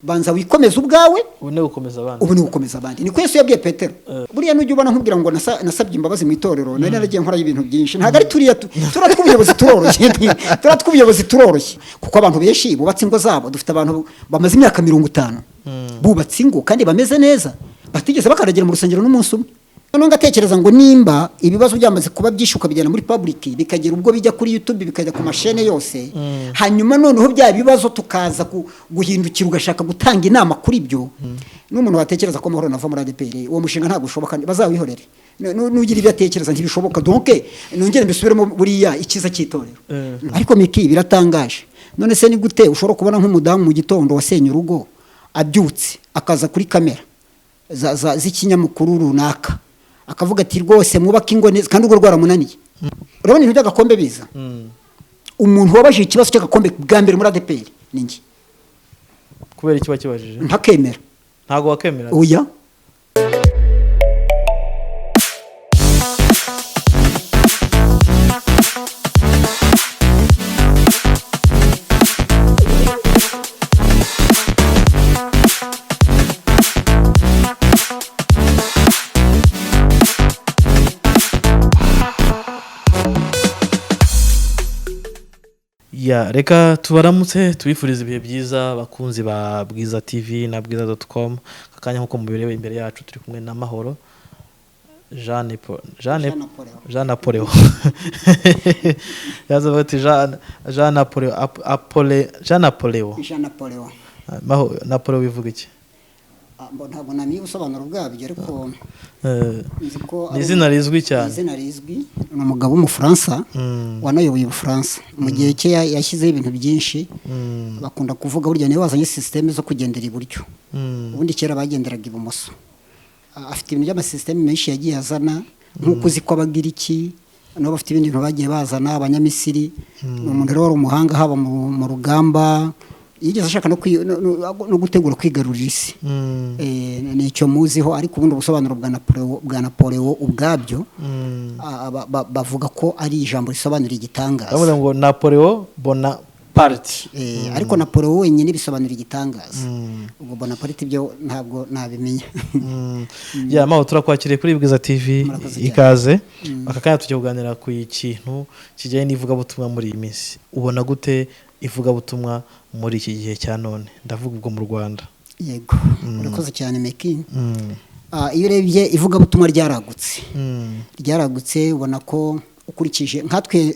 Banza wikomeze ubwawe. Ubone gukomeza abandi. Ubu ni gukomeza abandi, niko Yesu yabwiye Petero. Buriya nujya ubona nkubwira ngo nasabye imbabazi mu itorero, nari naragiye nkora ibintu byinshi. Ntabwo ari turiya turiya tw'ubuyobozi turoroshye, turiya tw'ubuyobozi turoroshye, kuko abantu benshi bubatse ingo zabo. Dufite abantu bamaze imyaka 50 bubatse ingo kandi bameze neza, batigeze bakandagira mu rusengero n'umunsi umwe. Noneho ngatekereza ngo nimba ibibazo byamaze kuba byinshi, ukabijyana muri public, bikagera ubwo bijya kuri YouTube, bikajya ku mashene yose, hanyuma noneho bya bibazo tukaza guhindukira ugashaka gutanga inama kuri byo, n'umuntu watekereza ko Amahoro nava muri ADEPR, uwo mushinga ntabwo ushoboka, bazawihorere. Nugira ibyo atekereza, ntibishoboka. Donc nongere mbisubiremo, buriya icyiza cy'itorero. Ariko Miki, biratangaje. None se ni gute ushobora kubona nk'umudamu mu gitondo wasenye urugo abyutse akaza kuri kamera z'ikinyamakuru runaka, akavuga ati: "Rwose mwubake ingo neza," kandi urwo rwaramunaniye? Urabona ibintu by'agakombe biza, umuntu wabajije ikibazo cy'agakombe bwa mbere muri ADEPR ni njye. Kubera iki wakibajije? Ntakemera. Ntabwo wakemera? Oya. Ya, reka tubaramutse, tubifurize ibihe byiza, bakunzi ba Bwiza TV na bwiza.com. Akanya nk'uko mubireba imbere yacu, turi kumwe na Mahoro Jean Jean. Jean Napoleon. Jean Napoleon, yaza ati Jean Napoleon, Apole Jean Napoleon. Jean Napoleon. Napoleon bivuga iki? Ah, ntabwo namenye ubusobanuro bwabyo, ariko nzi ko ni ari izina rizwi cyane. Ni izina rizwi, ni umugabo w'Umufaransa wanayoboye Ubufaransa mu gihe cye. Yashyizeho ibintu byinshi. Bakunda kuvuga burya niwe wazanye système zo kugendera iburyo. Ubundi kera bagenderaga ibumoso. Ah, afite ibintu by'amasisiteme menshi yagiye azana, nk'uko uzi ko Abagiriki nabo bafite ibindi bintu bagiye bazana, Abanyamisiri. Ni umuntu rero wari umuhanga haba mu rugamba, yigeze ashaka no gutegura kwigarurira isi. Ni icyo muziho, ariko ubundi ubusobanuro bwa Napoleon ubwabyo, bavuga ko ari ijambo risobanura igitangaza. Bavuga ngo Napoleon Bonaparte. Ariko Napoleon wenyine bisobanura igitangaza. Ubwo Bonaparte ibyo ntabwo nabimenya. Ya Maho, turakwakiriye kuri Bwiza TV. Murakoze cyane. Ikaze. Aka kanya tujya kuganira ku kintu kijyanye n'ivugabutumwa muri iyi minsi. Ubona gute ivugabutumwa muri iki gihe cya none, ndavuga ubwo mu Rwanda? Yego, urakoze cyane, Meki. Ah, iyo urebye, ivugabutumwa ryaragutse. Ryaragutse, ubona ko ukurikije nkatwe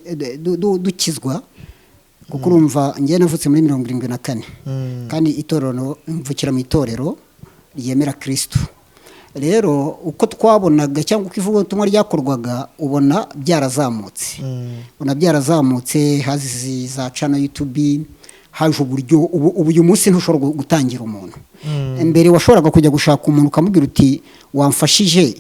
dukizwa, kuko urumva njyewe navutse muri 74, kandi itorero mvukira mu itorero ryemera Kirisitu. Rero uko twabonaga cyangwa uko ivugabutumwa ryakorwaga, ubona byarazamutse. Ubona byarazamutse, hazi za channel YouTube, haje uburyo ubu uyu munsi ntushobora gutangira umuntu. Mbere washoboraga kujya gushaka umuntu ukamubwira uti: "Wamfashije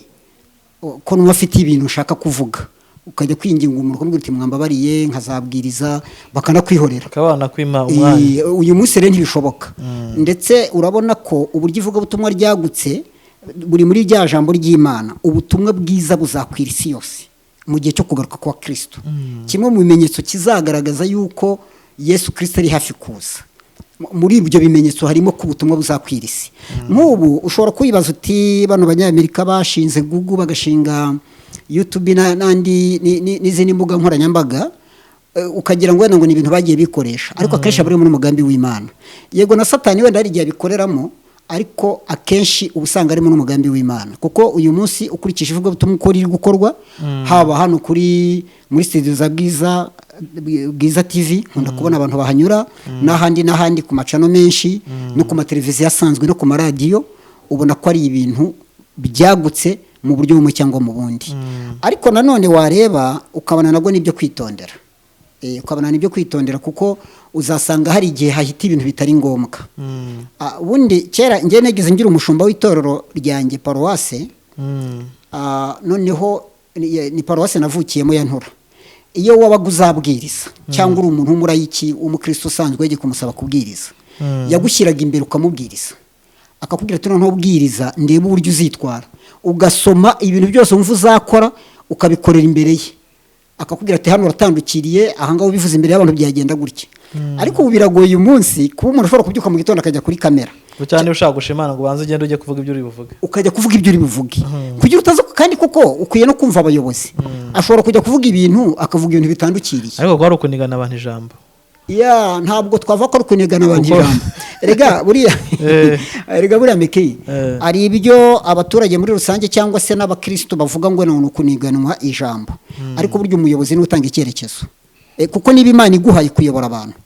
ko numva afite ibintu ushaka kuvuga," ukajya kwinginga umuntu ukamubwira uti: "Mwambabariye nkazabwiriza," bakanakwihorera. Bakaba banakwima umwanya. Uyu munsi rero ntibishoboka. Ndetse urabona ko uburyo ivugabutumwa ryagutse buri muri rya jambo ry'Imana: ubutumwa bwiza buzakwira isi yose mu gihe cyo kugaruka kwa Kristo. Kimwe mu bimenyetso kizagaragaza yuko Yesu Kristo ari hafi kuza, muri ibyo bimenyetso harimo ko ubutumwa buzakwira isi. Nk'ubu ushobora kwibaza uti: "Bano Banyamerika bashinze Google, bagashinga YouTube n'andi n'izindi mbuga nkoranyambaga," ukagira ngo wenda ngo ni ibintu bagiye bikoresha, ariko akenshi aba ari muri umugambi w'Imana. Yego, na Satani wenda hari igihe abikoreramo, ariko akenshi uba usanga arimo n'umugambi w'Imana, kuko uyu munsi ukurikije ivugabutumwa uko riri gukorwa, haba hano kuri muri studio za Bwiza TV, nkunda kubona abantu bahanyura, n'ahandi n'ahandi ku macano menshi no ku mateleviziyo asanzwe no ku maradiyo, ubona ko ari ibintu byagutse mu buryo bumwe cyangwa mu bundi. Ariko nanone wareba ukabona nabwo n'ibyo kwitondera. Ukabona n'ibyo kwitondera, kuko uzasanga hari igihe hahita ibintu bitari ngombwa. Ah, ubundi kera njye nageze ngira umushumba w'itorero ryanjye, paruwase. Ah, noneho ni paruwase navukiyemo ya Ntura. Iyo wabaga uzabwiriza cyangwa uri umuntu w'umurayiki, w'umukristo usanzwe, wagiye kumusaba kubwiriza, yagushyiraga imbere ukamubwiriza, akakubwira ati: "Noneho ubwiriza ndebe uburyo uzitwara." Ugasoma ibintu byose wumva uzakora, ukabikorera imbere ye, akakubwira ati: "Hano uratandukiriye, ahangaha ubivuze imbere y'abantu byagenda gutya." Ariko ubu biragoye uyu munsi kuba umuntu ashobora kubyuka mu gitondo akajya kuri kamera. Cyane ushaka gushima Imana ngo ubanze ugende ujye kuvuga ibyo uri buvuge. Ukajya kuvuga ibyo uri buvuge kugira utaza, kandi kuko ukwiye no kumva abayobozi. Ashobora kujya kuvuga ibintu, akavuga ibintu bitandukiriye. Ariko kwari ukunigana abantu ijambo. Ya, ntabwo twavuga ko ari ukunigana abantu ijambo. Erega buriya, erega buriya Meki, hari ibyo abaturage muri rusange cyangwa se n'abakristo bavuga ngo ni ukuniganwa ijambo, ariko burya umuyobozi niwe utanga icyerekezo. Kuko niba Imana iguhaye kuyobora abantu,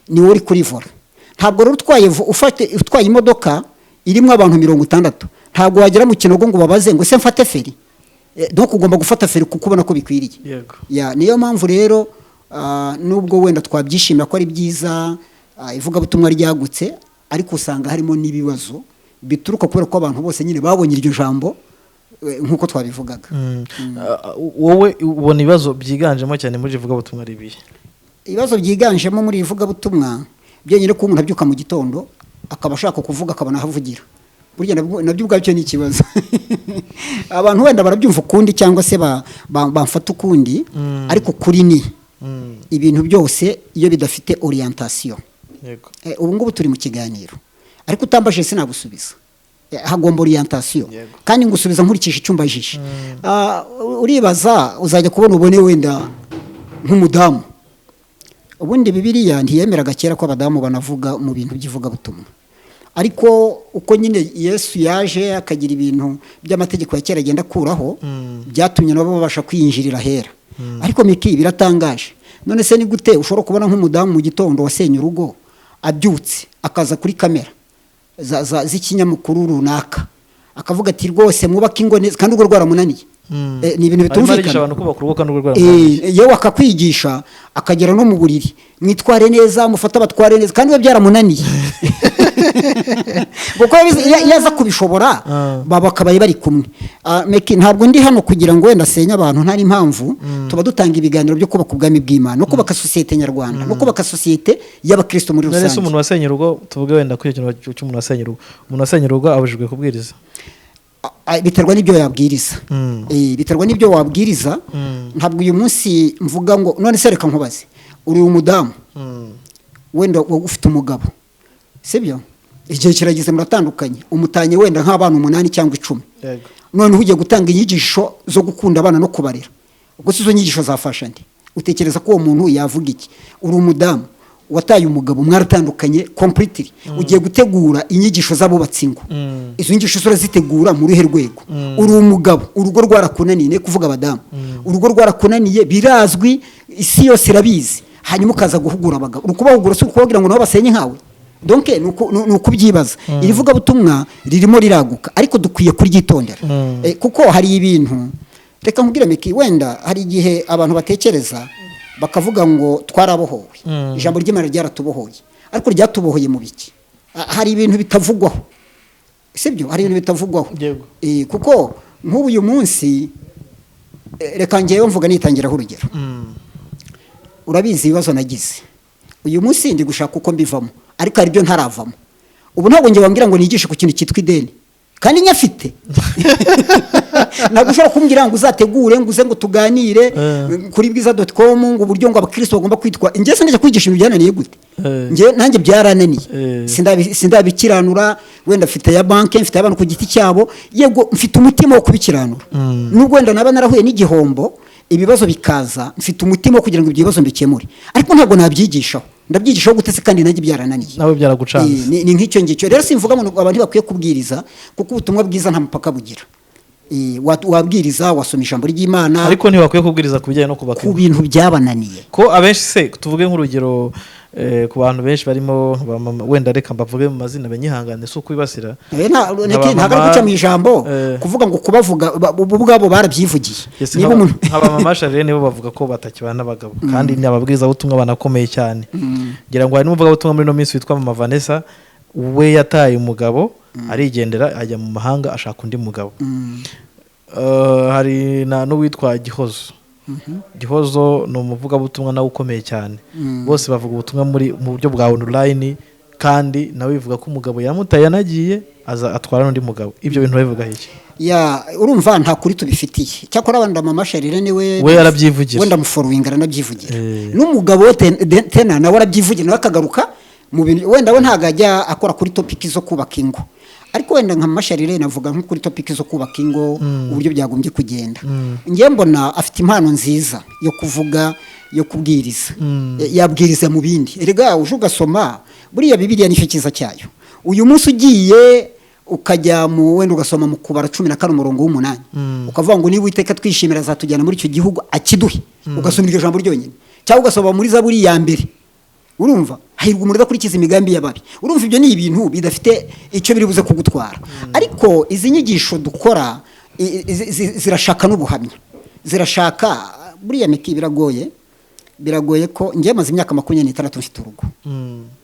ni wowe uri kuri volant. Ntabwo rero utwaye imodoka irimo abantu 60, ntabwo wagera mu kinogo ngo babaze ngo: "Ese mfate feri?" Donc ugomba gufata feri kuko ubona ko bikwiriye. Ya, niyo mpamvu rero nubwo wenda twabyishimira ko ari byiza, ivugabutumwa ryagutse, ariko usanga harimo n'ibibazo bituruka kubera ko abantu bose nyine babonye iryo jambo, nk'uko twabivugaga. Wowe ubona ibibazo byiganjemo cyane muri iri vugabutumwa ari ibihe? Ibibazo byiganjemo muri iri vugabutumwa byonyine, kuba umuntu abyuka mu gitondo akaba ashaka kuvuga, akabona aho avugira, burya nabyo ubwabyo ni ikibazo. Abantu wenda barabyumva ukundi cyangwa se bamfata ukundi, ariko kuri ni ibintu byose iyo bidafite orientation. Ubu ngubu turi mu kiganiro, ariko utambajije sinagusubiza. Hagomba orientation. Kandi ngusubiza nkurikije icyo umbajije. Uribaza uzajya kubona ubone wenda nk'umudamu. Ubundi Bibiliya ntiyemeraga kera ko abadamu banavuga mu bintu by'ivugabutumwa, ariko uko nyine Yesu yaje akagira ibintu by'amategeko ya kera agenda akuraho, byatumye nabo babasha kwinjirira ahera. Ariko Miki, biratangaje. None se ni gute ushobora kubona nk'umudamu mu gitondo wasenye urugo abyutse akaza kuri kamera z'ikinyamakuru runaka akavuga ati: "Rwose mwubake ingo neza," kandi urwo rwaramunaniye? Ni ibintu Arimo arigisha bitumvikana. abantu kubaka urugo kandi urwo rwaramunaniye. Yewe, akakwigisha akagera no mu buriri: "Mwitware neza, mufate abatware neza," kandi we byaramunaniye. Kuko iyo aza kubishobora, baba bakabaye bari kumwe. Meki, ntabwo ndi hano kugira ngo wenda asenye abantu, nta n'impamvu. Tuba dutanga ibiganiro byo kubaka ubwami bw'Imana no kubaka sosiyete nyarwanda no kubaka sosiyete y'abakristo muri None se rusange. umuntu wasenye urugo, tuvuge wenda kuri icyo kintu cy'umuntu wasenye urugo, umuntu wasenye urugo abujijwe kubwiriza? Biterwa n'ibyo yabwiriza. Biterwa n'ibyo wabwiriza. Ntabwo uyu munsi mvuga ngo none se reka nkubaze: uri umudamu, wenda wowe ufite umugabo, sibyo? Igihe kirageze muratandukanye, umutanye wenda nk'abana 8 cyangwa 10. Noneho ugiye gutanga inyigisho zo gukunda abana no kubarera. Ubwo se izo nyigisho zafasha nde? Utekereza ko uwo muntu yavuga iki? Uri umudamu wataye umugabo, mwaratandukanye completely, ugiye gutegura inyigisho z'abubatsi ingo. Izo nyigisho urazitegura mu ruhe rwego? Uri umugabo, urugo rwarakunaniye, ne kuvuga abadamu, urugo rwarakunaniye, birazwi, isi yose irabizi, hanyuma ukaza guhugura abagabo. Uri kubahugura si ukubabwira ngo nabo basenye nkawe? Donc ni ukubyibaza. Iri vugabutumwa ririmo riraguka, ariko dukwiye kuryitondera. Kuko hari ibintu, reka nkubwire Miki, wenda hari igihe abantu batekereza bakavuga ngo twarabohowe, ijambo ry'Imana ryaratubohoye, ariko ryatubohoye mu biki? Hari ibintu bitavugwaho, sibyo? Hari ibintu bitavugwaho. Kuko nk'ubu uyu munsi, reka ngewe mvuga nitangiraho urugero. Urabizi ibibazo nagize, uyu munsi ndi gushaka uko mbivamo, ariko hari ibyo ntaravamo. Ubu ntabwo njye wambwira ngo nigishe ku kintu cyitwa ideni kandi nyafite. Ntabwo ushobora kumbwira ngo uzategure ngo uze ngo tuganire kuri bwiza.com ngo uburyo ngo abakristo bagomba kwitwa. Njye sinajya kwigisha ibintu byananiye gute? Njye nanjye byarananiye. Sindabikiranura. Wenda mfite ya banki, mfite abantu ku giti cyabo, yego mfite umutima wo kubikiranura. Nubwo wenda naba narahuye n'igihombo, ibibazo bikaza, mfite umutima wo kugira ngo ibyo bibazo mbikemure, ariko ntabwo nabyigishaho. Ndabyigishaho gute se kandi nanjye byarananiye? Nawe byaragucanze. Ni nk'icyo ngicyo rero. Simvuga ngo abantu bakwiye kubwiriza, kuko ubutumwa bwiza nta mupaka bugira. Wabwiriza, wasoma ijambo ry'Imana. Ariko ntibakwiye kubwiriza ku bijyanye no kubaka ku ingo. bintu byabananiye. Ko abenshi se, tuvuge nk'urugero, ku bantu benshi barimo ba mama, wenda reka mbavuge mu mazina benyihangane, si ukwibasira. Ntabwo ari guca mu ijambo, kuvuga ngo kubavuga, bo ubwabo barabyivugiye. Yes, niba umuntu nk'aba mama Charlene bo bavuga ko batakibana n'abagabo, kandi ni ababwirizabutumwa banakomeye cyane. Ngira ngo hari n'umuvugabutumwa muri ino minsi witwa Mama Vanessa, we yataye umugabo arigendera ajya mu mahanga ashaka undi mugabo. Hari na n'uwitwa Gihozo. Gihozo ni umuvugabutumwa nawe ukomeye cyane. Bose bavuga ubutumwa muri mu buryo bwa online. Kandi nawe bivuga ko umugabo yamutaye, yanagiye aza atwara n'undi mugabo. Ibyo bintu babivuga iki? Ya, urumva nta kuri tubifitiye. Cyakora wenda mama Charlene niwe We arabyivugira. Wenda mufollowinga, aranabyivugira. N'umugabo we Tena nawe arabyivugira, nawe akagaruka mu bintu. Wenda we ntabwo ajya akora kuri topic zo kubaka ingo, ariko wenda nka mama Charlene navuga nko kuri topic zo kubaka ingo, uburyo byagombye kugenda. Njye mbona afite impano nziza yo kuvuga, yo kubwiriza. Yabwiriza mu bindi. Erega uje ugasoma buriya Bibiliya, nicyo cyiza cyayo. Uyu munsi ugiye ukajya mu, wenda ugasoma mu Kubara 14 umurongo w'8, ukavuga ngo niba Uwiteka twishimira azatujyana muri icyo gihugu akiduhe, ugasoma iryo jambo ryonyine, cyangwa ugasoma muri Zaburi ya mbere, urumva, hahirwa umuntu udakurikiza imigambi y'ababi. Urumva ibyo ni ibintu bidafite icyo biri buze kugutwara. Ariko izi nyigisho dukora zirashaka n'ubuhamya, zirashaka buriya miki. Biragoye ko njye maze imyaka 26 mfite urugo.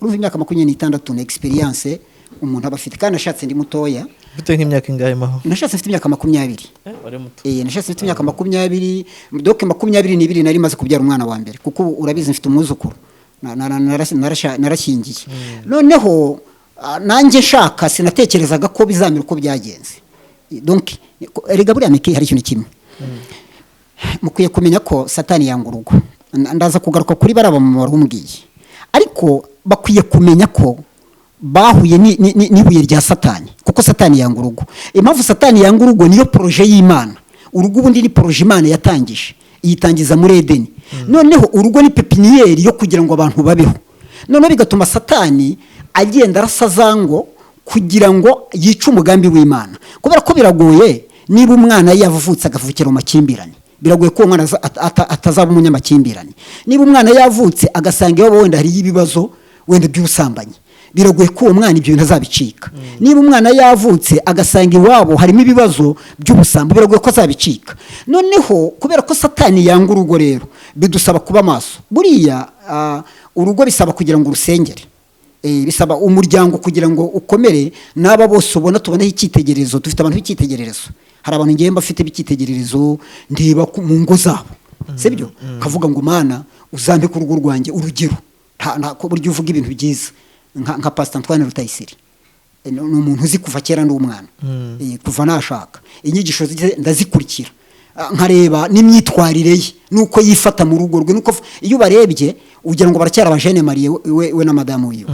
Urumva imyaka 26 ni experience umuntu aba afite, kandi nashatse ndi mutoya. Ufite nk'imyaka ingahe, Maho? Nashatse mfite imyaka 20. Wari muto. Nashatse mfite imyaka 20, donc 22 nari maze kubyara umwana wa mbere, kuko ubu urabizi mfite umwuzukuru. Narashyingiye. Noneho nanjye nshaka sinatekerezaga ko bizamera uko byagenze. Donc erega buriya miki, hari ikintu kimwe mukwiye kumenya, ko Satani yanga urugo. Ndaza kugaruka kuri bariya bamama warumbwiye, ariko bakwiye kumenya ko bahuye n'ibuye rya Satani, kuko Satani yanga urugo. Impamvu Satani yanga urugo, niyo projet y'Imana. Urugo ubundi ni projet Imana yatangije, iyitangiza muri Edeni. Noneho urugo ni pépinière yo kugira ngo abantu babeho. Noneho bigatuma Satani agenda arasa za ngo kugira ngo yice umugambi w'Imana, kubera ko biragoye, niba umwana yavutse agavukira mu makimbirane, biragoye ko uwo mwana atazaba umunyamakimbirane. Niba umwana yavutse agasanga iwabo wenda hariyo ibibazo wenda by'ubusambanyi, biragoye ko uwo mwana ibyo bintu azabicika. Niba umwana yavutse agasanga iwabo harimo ibibazo by'ubusambo, biragoye ko azabicika. Noneho kubera ko Satani yanga urugo rero, bidusaba kuba maso. Buriya urugo bisaba kugira ngo urusengere. Bisaba umuryango kugira ngo ukomere. N'aba bose ubona tuboneho icyitegererezo, dufite abantu b'icyitegererezo. Hari abantu ngewe bafite b'icyitegererezo, ndeba mu ngo zabo, sibyo, kavuga ngo Mana uzampe ku rugo rwanjye. Urugero, nta ko buryo uvuga ibintu byiza nka Pastor Antoine Rutayisire. Ni umuntu uzi kuva kera ndi umwana. Kuva nashaka, inyigisho ze ndazikurikira. Nkareba n'imyitwarire ye nuko yifata mu rugo rwe, nuko iyo ubarebye ugira ngo baracyari abajeunes mariés, we na madamu wiwe.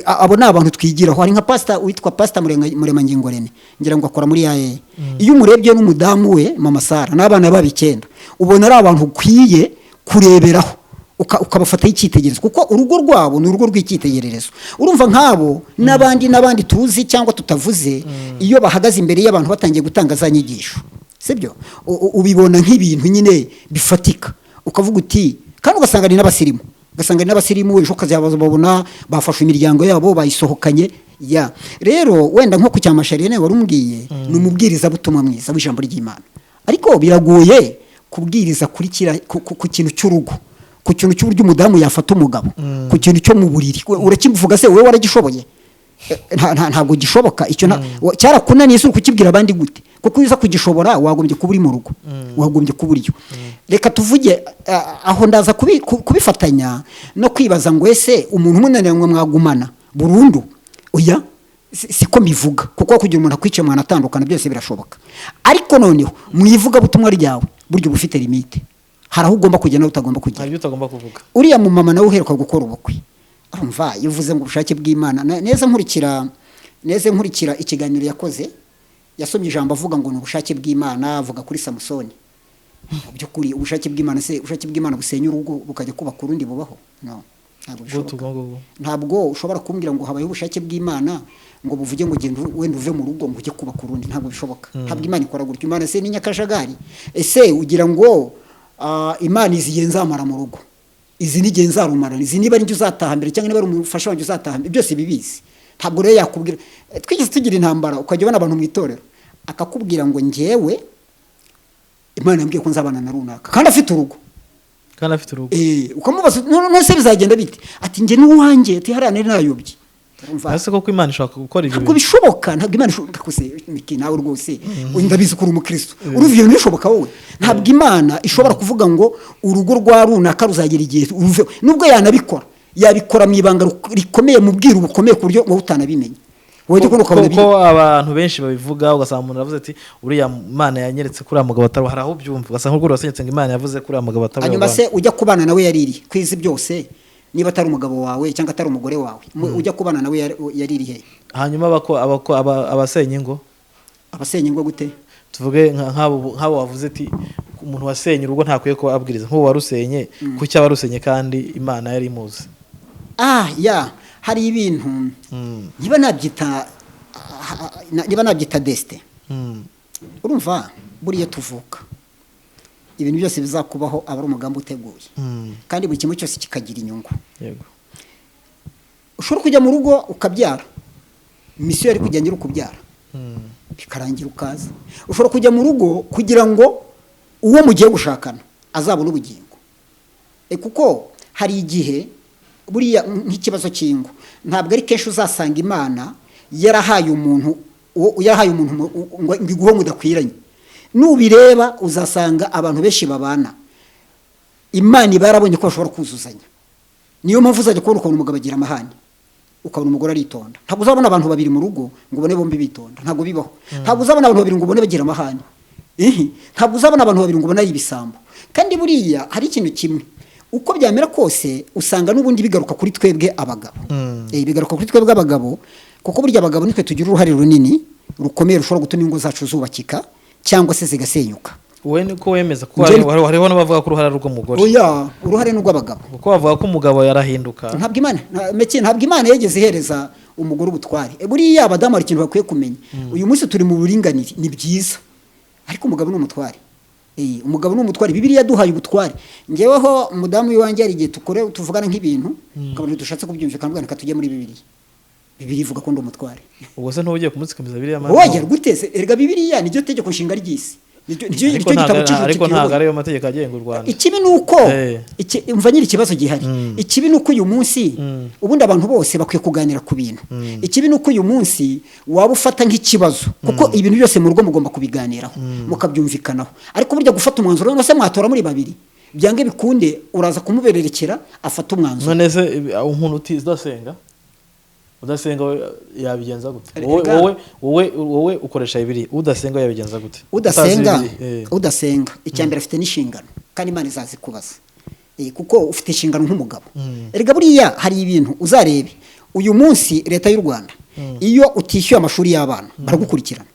Abo ni abantu twigiraho. Hari nka pastor witwa Pastor Muremangingo Rene, ngira ngo akora muri yaye. Iyo umurebye n'umudamu we Mama Sara n'abana babo icyenda, ubona ari abantu ukwiye kureberaho, ukabafataho icyitegererezo, kuko urugo rwabo ni urugo rw'icyitegererezo. Urumva nk'abo n'abandi n'abandi tuzi cyangwa tutavuze, iyo bahagaze imbere y'abantu batangiye gutanga za nyigisho, sibyo, ubibona nk'ibintu nyine bifatika, ukavuga uti, kandi ugasanga ni n'abasirimu, ugasanga ni n'abasirimu, ejo ukazababona bafashe imiryango yabo bayisohokanye. Ya, rero wenda nko ku cya Charlene wari umbwiye, ni umubwirizabutumwa mwiza w'ijambo ry'Imana, ariko biragoye kubwiriza kuri ku kintu cy'urugo, ku kintu cy'uburyo umudamu yafata umugabo, ku kintu cyo mu buriri. Urakivuga se wowe waragishoboye? Ntabwo gishoboka icyo. Cyarakunaniye se, uri kukibwira abandi gute? Kuko iyo uza kugishobora wagombye kuba uri mu rugo, wagombye kuba uriyo. Reka tuvuge aho ndaza kubifatanya no kwibaza ngo ese umuntu umunanira ngo mwagumana burundu? Oya, siko mbivuga, kuko kugira umuntu akwice mwanatandukana, byose birashoboka. Ariko noneho mu ivugabutumwa ryawe burya uba ufite limite, hari aho ugomba kugera n'aho utagomba kugera. Hari ibyo utagomba kuvuga. Uriya mumama nawe uheruka gukora ubukwe, urumva iyo uvuze ngo ubushake bw'Imana, neza nkurikira ikiganiro yakoze, yasomye ijambo avuga ngo ni ubushake bw'Imana, avuga kuri Samusoni. Mu by'ukuri ubushake bw'Imana se, ubushake bw'Imana busenya urugo bukajya kubaka urundi bubaho? No, ntabwo bishoboka. Ubwo ngubwo. Ntabwo ushobora kumbwira ngo habayeho ubushake bw'Imana ngo buvuge ngo genda wenda uve mu rugo ngo ujye kubaka urundi. Ntabwo bishoboka. Ntabwo Imana ikora gutyo. Imana se ni nyakajagari? Ese ugira ngo Imana izi igihe nzamara mu rugo, izi n'igihe nzarumara, izi niba ari njye uzataha mbere cyangwa niba ari umufasha wanjye uzataha mbere, byose bibizi? Ntabwo rero yakubwira. Twigeze tugira intambara, ukajya ubona abantu mu itorero akakubwira ngo njyewe Imana yambwiye ko nzabana na runaka, kandi afite urugo. Kandi afite urugo. Ukamubaza none se bizagenda bite? Ati njye n'uwanjye, ati hariya nari nayobye. Urumva? Ese koko Imana ishobora gukora ibyo Ntabwo bintu? bishoboka. Ntabwo Imana ishobora kuse. Miki, nawe rwose ndabizi ko uri umukristo, urumva ibyo bintu bishoboka wowe? Ntabwo Imana ishobora kuvuga ngo urugo rwa runaka ruzagera igihe uruveho, nubwo yanabikora. Yabikora mu ibanga rikomeye, mu bwiru bukomeye, ku buryo wowe utanabimenya. Wowe ujya kubona ukabona Ko abantu benshi babivuga, ugasanga umuntu aravuze ati: "Uriya Imana yanyeretse ko uriya mugabo atari." Hari aho ubyumva ugasanga nk'urwo rwasenyutse, ngo Imana yavuze ko uriya mugabo atari. Hanyuma se ujya kubana nawe yaririye kwizi byose? Niba atari umugabo wawe cyangwa atari umugore wawe, ujya kubana nawe yaririye he? Hanyuma abasenya ingo? Abasenya ingo gute? Tuvuge nk'abo wavuze ati umuntu wasenye urugo ntakwiye kuba abwiriza, nk'uwo warusenye, kuki aba arusenye kandi Imana yari imuzi? Ah ya, hari ibintu niba nabyita destin. Urumva, buriya tuvuka, ibintu byose bizakubaho aba ari umugambi uteguye, kandi buri kimwe cyose kikagira inyungu. Ushobora kujya mu rugo ukabyara, mission yari kujya nyiri ukubyara, bikarangira ukaza. Ushobora kujya mu rugo kugira ngo uwo mugiye gushakana azabone ubugingo. Kuko hari igihe buriya nk'ikibazo cy'ingo, ntabwo ari kenshi uzasanga Imana yarahaye umuntu yarahaye umuntu ngo iguhe mudakwiranye. Nubireba uzasanga abantu benshi babana, Imana iba yarabonye ko bashobora kuzuzanya. Niyo mpamvu uzajya kubona ukabona umugabo agira amahane, ukabona umugore aritonda. Ntabwo uzabona abantu babiri mu rugo ngo ubone bombi bitonda, ntabwo bibaho. Ntabwo uzabona abantu babiri ngo ubone bagira amahane. Ihi, ntabwo uzabona abantu babiri ngo ubone ari ibisambo. Kandi buriya hari ikintu kimwe, uko byamera kose usanga n'ubundi bigaruka kuri twebwe abagabo. Bigaruka kuri twebwe abagabo, kuko burya abagabo nitwe tugira uruhare runini rukomeye rushobora gutuma ingo zacu zubakika cyangwa se zigasenyuka. Wowe niko wemeza ko hariho n'abavuga ko uruhare ari urw'umugore? Oya, uruhare ni urw'abagabo. Kuko bavuga ko umugabo yarahinduka. Ntabwo Imana meke, ntabwo Imana yigeze ihereza umugore ubutware. Buriya abadamu hari ikintu bakwiye kumenya. Uyu munsi turi mu buringanire, ni byiza, ariko umugabo ni umutware. Umugabo ni umutware, Bibiliya yaduhaye ubutware. Ngeweho umudamu w'iwanjye hari igihe tukore tuvugana nk'ibintu, ukabona dushatse kubyumvikana, ubwo reka tujye muri Bibiliya. Bibiliya ivuga ko ndi umutware. Ubwo se ntuba ugiye kumutsikamiza biriya mana? Wajya gute se? Erega Bibiliya niryo tegeko nshinga ry'isi. Niryo Ariko niryo gitabo cy'ijuru ariko ntabwo kituyoboye. ariyo mategeko agenga u Rwanda. Ikibi ni uko umva nyiri ikibazo gihari. Ikibi ni uko uyu munsi, ubundi abantu bose bakwiye kuganira ku bintu. Ikibi ni uko uyu munsi waba ufata nk'ikibazo, kuko ibintu byose mu rugo mugomba kubiganiraho, mukabyumvikanaho. Ariko burya gufata umwanzuro, none se mwatora muri babiri, byange bikunde uraza kumubererekera afata umwanzuro. None se umuntu udasenga, udasenga we yabigenza gute? Wowe wowe ukoresha Bibiliya, udasenga we yabigenza gute? Udasenga? Utazi Bibiliya. Udasenga, icya mbere afite n'inshingano, kandi Imana izazikubaza. Kuko ufite inshingano nk'umugabo. Erega buriya hari ibintu uzarebe, uyu munsi leta y'u Rwanda, iyo utishyuye amashuri y'abana baragukurikirana.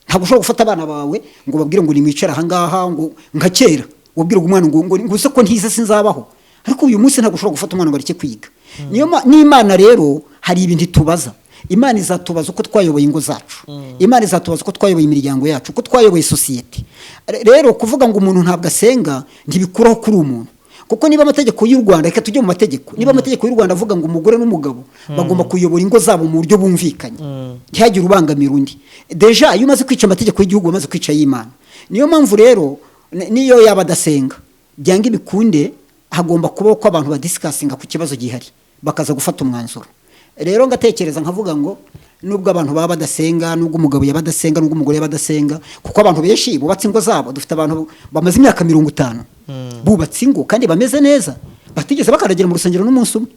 Ntabwo ushobora gufata abana bawe ngo babwire ngo nimwicare ahangaha, ngo nka kera wabwiraga umwana ngo use ko ntize sinzabaho. Ariko uyu munsi ntabwo ushobora gufata umwana ngo areke kwiga. Niyo n'Imana rero hari ibintu itubaza. Imana izatubaza uko twayoboye ingo zacu, Imana izatubaza uko twayoboye imiryango yacu, uko twayoboye sosiyete. Rero kuvuga ngo umuntu ntabwo asenga ntibikuraho kuri umuntu, kuko niba amategeko y'u Rwanda, reka tujye mu mategeko, niba amategeko y'u Rwanda avuga ngo umugore n'umugabo bagomba kuyobora ingo zabo mu buryo bumvikanye, ntihagire ubangamira undi, déjà iyo umaze kwica amategeko y'igihugu wamaze kwica ay'Imana. Niyo mpamvu rero niyo yaba adasenga, byanga ibikunde hagomba kubaho ko abantu badiscussinga ku kibazo gihari, bakaza gufata umwanzuro. Rero ngatekereza nkavuga ngo nubwo abantu baba badasenga, nubwo umugabo yaba adasenga, nubwo umugore yaba adasenga, kuko abantu benshi bubatse ingo zabo, dufite abantu bamaze imyaka 50 bubatse ingo kandi bameze neza, batigeze bakandagira mu rusengero n'umunsi umwe.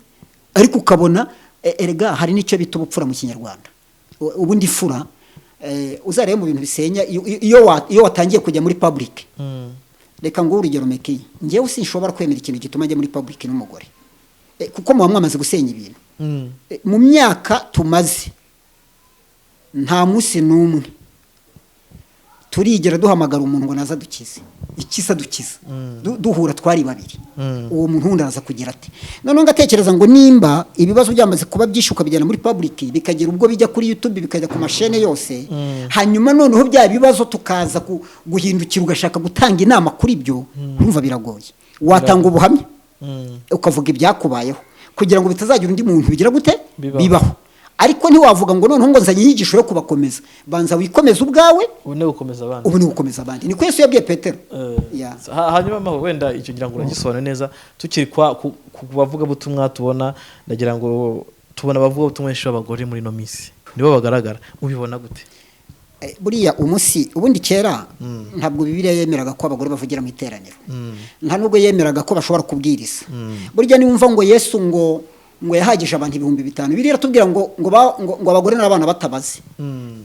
Ariko ukabona erega hari n'icyo bita ubupfura mu Kinyarwanda. Ubundi fura, uzarebe mu bintu bisenya, iyo watangiye kujya muri public. Reka nguhe urugero mekiye, njyewe sinshobora kwemera ikintu gituma njya muri public n'umugore. Kuko muba mwamaze gusenya ibintu. Mu myaka tumaze nta munsi n'umwe turigera duhamagara umuntu ngo naza dukize ikisa dukiza. Duhura twari babiri. Uwo muntu wundi araza kugira ati noneho ngatekereza ngo nimba ibibazo byamaze kuba byinshi ukabijyana muri public, bikagera ubwo bijya kuri YouTube, bikajya ku mashene yose, hanyuma noneho bya bibazo tukaza guhindukira ugashaka gutanga inama kuri byo, urumva biragoye. Watanga ubuhamya, ukavuga ibyakubayeho kugira ngo bitazagira undi muntu bigira gute? Bibaho. Bibaho. Ariko ntiwavuga ngo noneho ngo nzanye inyigisho yo kubakomeza. Banza wikomeze ubwawe, ubu ni gukomeza abandi. Ubu ni gukomeza abandi. Niko Yesu yabwiye Petero. Yeah. Hanyuma maho wenda icyo ngira ngo uragisobanure neza, tukiri kwa ku bavugabutumwa tubona, ndagira ngo tubona abavugabutumwa benshi b'abagore muri ino minsi nibo bagaragara, mubibona gute? Buriya umunsi ubundi kera ntabwo Bibiliya yemeraga ko abagore bavugira mu iteraniro, nta nubwo yemeraga ko bashobora kubwiriza. Burya niwumva ngo Yesu ngo yahagije abantu 5000, Bibiliya iratubwira ngo abagore n'abana batabaze.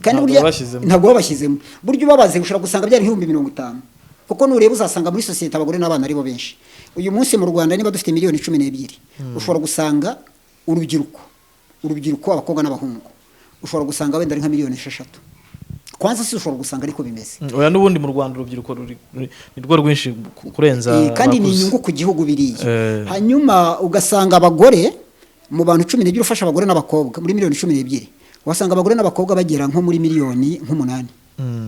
Kandi Ntabwo burya babashyizemo. ntabwo babashyizemo. Burya ubabaze ushobora gusanga byari 50,000, kuko nureba uzasanga muri sosiyete abagore n'abana aribo benshi. Uyu munsi mu Rwanda niba dufite miliyoni 12, ushobora gusanga urubyiruko abakobwa n'abahungu ushobora gusanga wenda ari nka miliyoni 6. Kwanza si ushobora gusanga ariko bimeze. Oya, n'ubundi mu Rwanda urubyiruko ni rwo rwinshi kurenza Kandi ni abakuze. inyungu ku gihugu biriya. Eh. Hanyuma ugasanga abagore mu bantu 12, ufasha abagore n'abakobwa muri miliyoni 12, wasanga abagore n'abakobwa bagera nko muri miliyoni nk'umunani,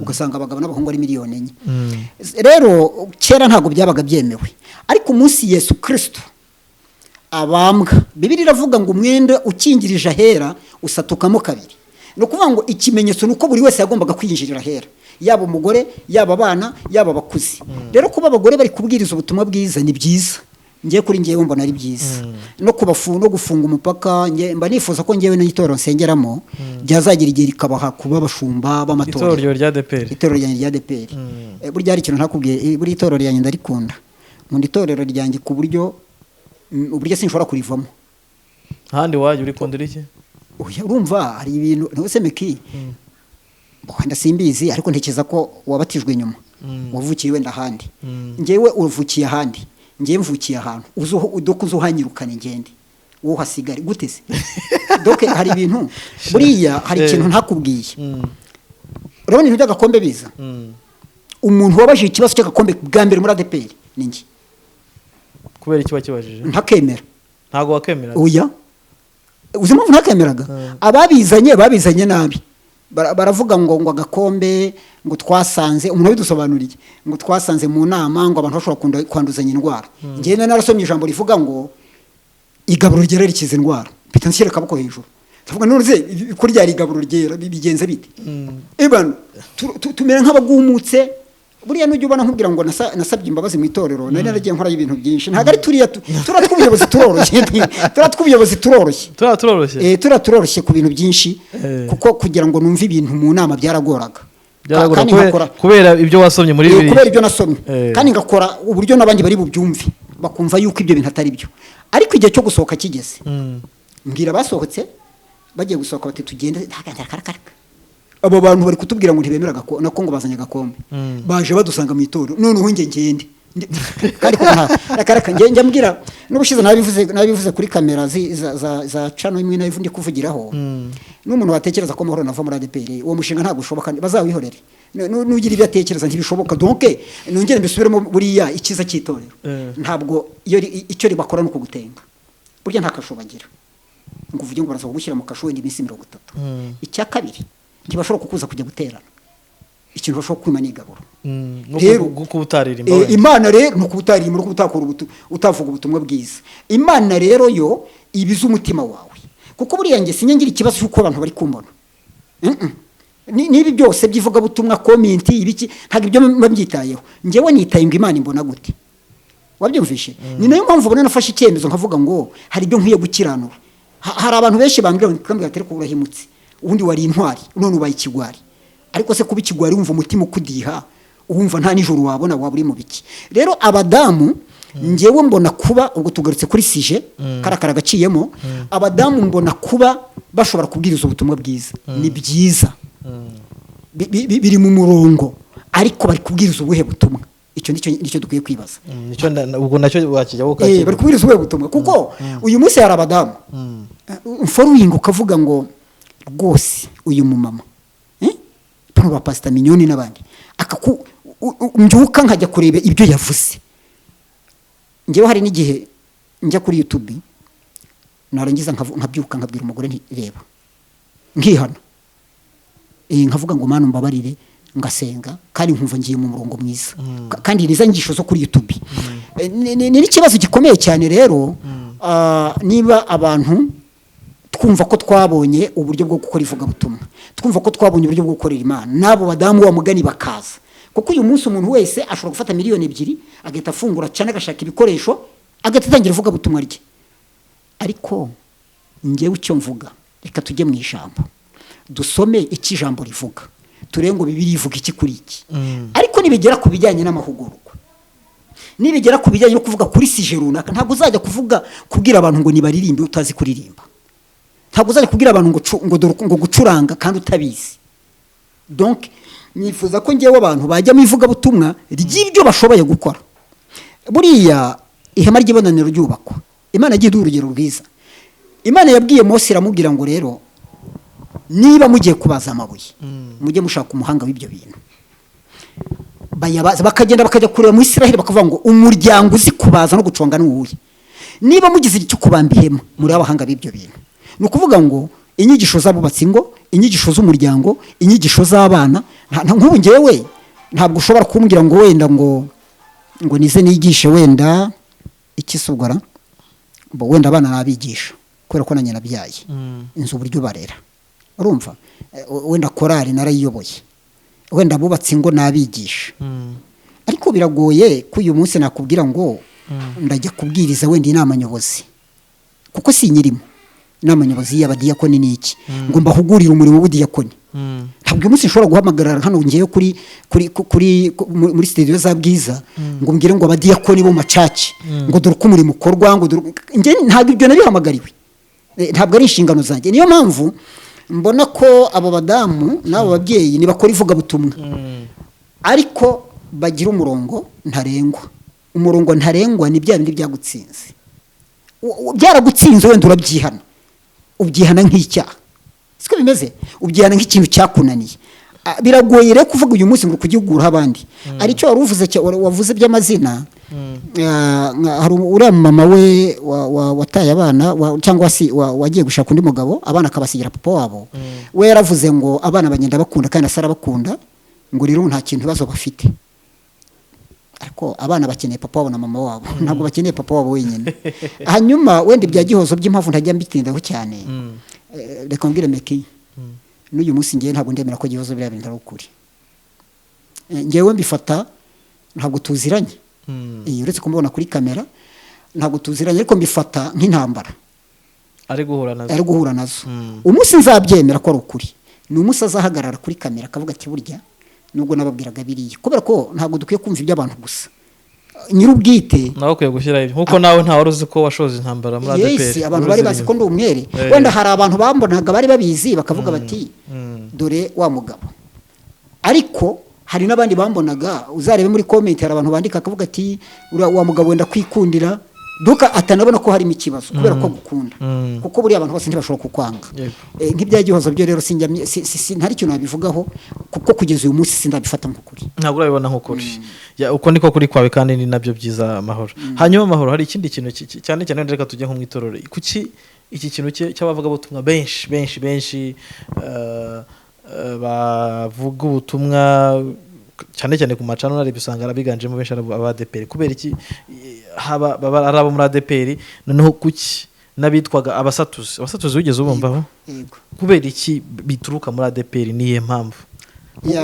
ugasanga abagabo n'abahungu ari miliyoni 4. Rero kera ntabwo byabaga byemewe, ariko umunsi Yesu Kirisito abambwa, Bibiliya iravuga ngo umwenda ukingirije ahera usatukamo kabiri. Ni ukuvuga ngo ikimenyetso ni uko buri wese yagombaga kwinjirira ahera, yaba umugore, yaba abana, yaba abakuze. Rero kuba abagore bari kubwiriza ubutumwa bwiza ni byiza. Ngiye kuri ngewe mbona ari byiza, no kubafu no gufunga umupaka. Nge mba nifuza ko ngewe n'itorero nsengeramo ryazagira igihe rikabaha kuba abashumba b'amatorero. Itorero rya ADEPR? Itorero ryanjye rya ADEPR. Burya hari ikintu ntakubwiye. Buriya itorero ryanjye ndarikunda, nkunda itorero ryanjye ku buryo uburyo sinshobora kurivamo. Ahandi wajya urikundira iki? Oya, urumva hari ibintu ntuse meki, wenda simbizi, ariko ntekereza ko wabatijwe nyuma, wavukiye wenda ahandi. Ngewe uvukiye ahandi, ngewe mvukiye ahantu uzuho doka uzuhanyirukane ngende wowe uhasigare gute se? Donc hari ibintu, buriya hari ikintu ntakubwiye. Urabona ibintu by'agakombe biza, umuntu wabajije ikibazo cy'agakombe bwa mbere muri ADEPR ni njye. Kubera iki wakibajije? Ntakemera. Ntabwo wakemera? Oya, uzi impamvu ntakemeraga? Ababizanye babizanye nabi. Baravuga ngo agakombe, ngo twasanze umuntu wabidusobanuriye, ngo twasanze mu nama ngo abantu bashobora kwanduzanya indwara. Njyewe nari narasomye ijambo rivuga ngo igaburo ryera rikiza indwara, mpita nshyira akaboko hejuru, ndavuga none se ko ryari igaburo ryera bigenze bite? Ebana tumera nk'abagumutse. Buriya nujya ubona nkubwira ngo nasabye imbabazi mu itorero, nari naragiye nkorayo ibintu byinshi. Ntabwo ari turiya turiya tw'ubuyobozi turoroshye, turiya tw'ubuyobozi turoroshye. Turiya turoroshye. Turiya turoroshye ku bintu byinshi, kuko kugira ngo numve ibintu mu nama byaragoraga. Byaragora Kandi nkakora kubera ibyo wasomye muri Bibiliya. Kubera ibyo nasomye, kandi ngakora uburyo n'abandi bari bubyumve, bakumva yuko ibyo bintu atari byo. Ariko igihe cyo gusohoka kigeze, mbwira abasohotse bagiye gusohoka bati tugende. Raka. Abo bantu bari kutubwira ngo ntibemera nako ngo bazanye agakombe, baje badusanga mu itorero, noneho njye ngende. Kandi ko nta raka raka. Njye njya mbwira n'ubushize nabivuze kuri kamera za channel imwe nayo ndi kuvugiraho, n'umuntu watekereza ko Amahoro nava muri ADEPR, uwo mushinga ntabwo ushoboka, bazawihorere. Nugira ibyo atekereza ntibishoboka. Donc nongere mbisubiremo, buriya icyiza cy'itorero ntabwo iyo icyo ribakora ni ukugutenga. Burya nta kasho bagira ngo uvuge ngo baraza kugushyira mu kasho wenda iminsi 30. Icya kabiri, ntibashobora kukuza kujya guterana. Ikintu bashobora kwima ni igaburo. No kuba utaririmba wenda. Imana rero ni ukuba utaririmba, no kuba utakora utavuga ubutumwa bwiza. Imana rero yo ibiza umutima wawe, kuko buriya njye sinjya ngira ikibazo cy'uko abantu bari kumbona. N'ibi byose by'ivugabutumwa, comment, ibiki, ntabwo ibyo mba mbyitayeho. Njyewe nitaye ngo Imana imbona gute, wabyumvishe? Ni nayo mpamvu ubona nafashe icyemezo nkavuga ngo hari ibyo nkwiye gukiranura. Hari abantu benshi bambwira ngo kambwira ati ariko urahimutse, ubundi wari intwari none ubaye ikigwari. Ariko se kuba ikigwari wumva umutima ukudiha, wumva nta nijoro wabona, waba uri mu biki? Rero abadamu, njyewe mbona kuba, ubwo tugarutse kuri sujet, karakara gaciyemo, abadamu mbona kuba bashobora kubwiriza ubutumwa bwiza ni byiza. Biri mu murongo, ariko bari kubwiriza ubuhe butumwa? Icyo nicyo dukwiye kwibaza. Nicyo ubwo nacyo wakijyaho ukakireba. Bari kubwiriza ubuhe butumwa? Kuko uyu munsi hari abadamu following ukavuga ngo rwose uyu mumama, bano ba Pasita Mignonne n'abandi, akaku mbyuka nkajya kureba ibyo yavuze. Njyewe hari n'igihe njya kuri YouTube, narangiza nkabyuka nkabwira umugore nti reba, nkihana, nkavuga ngo Mana umbabarire, ngasenga, kandi nkumva ngiye mu murongo mwiza. Kandi niza nyigisho zo kuri YouTube. Ni n'ikibazo gikomeye cyane rero. Niba abantu twumva ko twabonye uburyo bwo gukora ivugabutumwa, twumva ko twabonye uburyo bwo gukorera Imana, n'abo badamu wa mugani bakaza, kuko uyu munsi umuntu wese ashobora gufata miliyoni 2 agahita afungura cyane, agashaka ibikoresho, agahita atangira ivugabutumwa rye. Ariko njyewe icyo mvuga, reka tujye mu ijambo, dusome icyo ijambo rivuga. Turebe ngo Bibiliya ivuga iki kuri iki. Ariko nibigera ku bijyanye n'amahugurwa, nibigera ku bijyanye no kuvuga kuri sujet runaka, ntabwo uzajya kuvuga, kubwira abantu ngo nibaririmbe utazi kuririmba. Ntabwo uzajya kubwira abantu ngo ngo dore ngo gucuranga kandi utabizi. Donc nifuza ko ngewe abantu bajya mu ivugabutumwa ry'ibyo bashoboye gukora. Buriya ihema ry'ibonaniro ryubakwa, Imana yagiye iduha urugero rwiza. Imana yabwiye Mose, iramubwira ngo: "Rero niba mugiye kubaza amabuye, mujye mushaka umuhanga w'ibyo bintu." Bayabaza, bakagenda bakajya kureba mu Israheli, bakavuga ngo: "Umuryango uzi kubaza no guconga ni uwuhe? Niba mugize icyo kubamba ihema, muri abahanga b'ibyo bintu." Ni ukuvuga ngo inyigisho z'abubatsi, ngo inyigisho z'umuryango, inyigisho z'abana, nk'ubu ngewe ntabwo ushobora kumbwira ngo wenda ngo nize nigishe wenda iki se ubwo bo wenda abana nabigisha kubera ko nanjye nabyaye, inzu uburyo barera, urumva. Wenda korali narayiyoboye, wenda abubatsi ngo nabigisha, ariko biragoye ko uyu munsi nakubwira ngo ndajya kubwiriza wenda inama nyobozi, kuko si nyirimo inama nyobozi y'abadiyakoni ni iki, ngo mbahugurire umurimo w'ubudiyakoni. Ntabwo uyu munsi nshobora guhamagara hano ngewe kuri muri studio za Bwiza ngo mbwire ngo abadiyakoni bo mu macaci ngo dore uko umurimo ukorwa, ngo dore njye ntabwo ibyo nabihamagariwe. Ntabwo ari inshingano zanjye. Niyo mpamvu mbona ko abo badamu n'abo babyeyi nibakora ivugabutumwa, ariko bagira umurongo ntarengwa. Umurongo ntarengwa ni bya bindi byagutsinze. Byaragutsinze, wenda urabyihana, ubyihana nk'icyaha, siko bimeze, ubyihana nk'ikintu cyakunaniye. Biragoye rero kuvuga uyu munsi ngo kugihuguraho abandi. Aricyo wari uvuze wavuze by'amazina. Hari uriya mama we wataye abana cyangwa se wagiye gushaka undi mugabo, abana akabasigira papa wabo. We yaravuze ngo abana bagenda bakunda kandi asa arabakunda, ngo rero nta kintu ibibazo bafite, ariko abana bakeneye papa wabo na mama wabo, ntabwo bakeneye papa wabo wenyine. Hanyuma wenda ibya Gihozo by'impamvu ntajya mbitindaho cyane, reka mbwire Meki, n'uyu munsi ngewe ntabwo ndemera ko Gihozo biriya bintu ari ukuri. Ngewe mbifata, ntabwo tuziranye. Uretse kumubona kuri kamera ntabwo tuziranye, ariko mbifata nk'intambara ari guhura nazo. Ari guhura nazo. Umunsi nzabyemera ko ari ukuri ni umunsi azahagarara kuri kamera akavuga ati: "Burya nubwo nababwiraga biriya," kubera ko ntabwo dukwiye kumva iby'abantu gusa, nyir'ubwite. Nawe ukwiye gushyiraho ibyo, nkuko nawe nta wari uzi ko washoza intambara muri ADEPR. Yes, abantu bari bazi ko ndi umwere. Wenda hari abantu bambonaga bari babizi, bakavuga bati: "Dore wa mugabo." Ariko hari n'abandi bambonaga, uzarebe muri comment, hari abantu bandika akavuga ati: "Uriya wa mugabo wenda kwikundira duka," atanabona ko harimo ikibazo kubera ko agukunda, kuko buriya abantu bose ntibashobora kukwanga. Nk'ibya Gihozo byo rero sinjya ntari ikintu nabivugaho, kuko kugeza uyu munsi sindabifata nk'ukuri. Ntabwo urabibona nk'ukuri. Ya, uko niko kuri kwawe kandi ni nabyo byiza, Amahoro. Hanyuma Amahoro, hari ikindi kintu cyane cyane wenda reka tujye nko mu itorero. Kuki iki kintu cy'abavugabutumwa benshi benshi benshi, bavuga ubutumwa cyane cyane ku macano narebye, usanga abiganjemo benshi ari aba ADEPR? Kubera iki haba baba ari abo muri ADEPR? Noneho kuki n'abitwaga abasatuzi? Abasatuzi wigeze ubumvaho? Yego. Kubera iki bituruka muri ADEPR? Niye mpamvu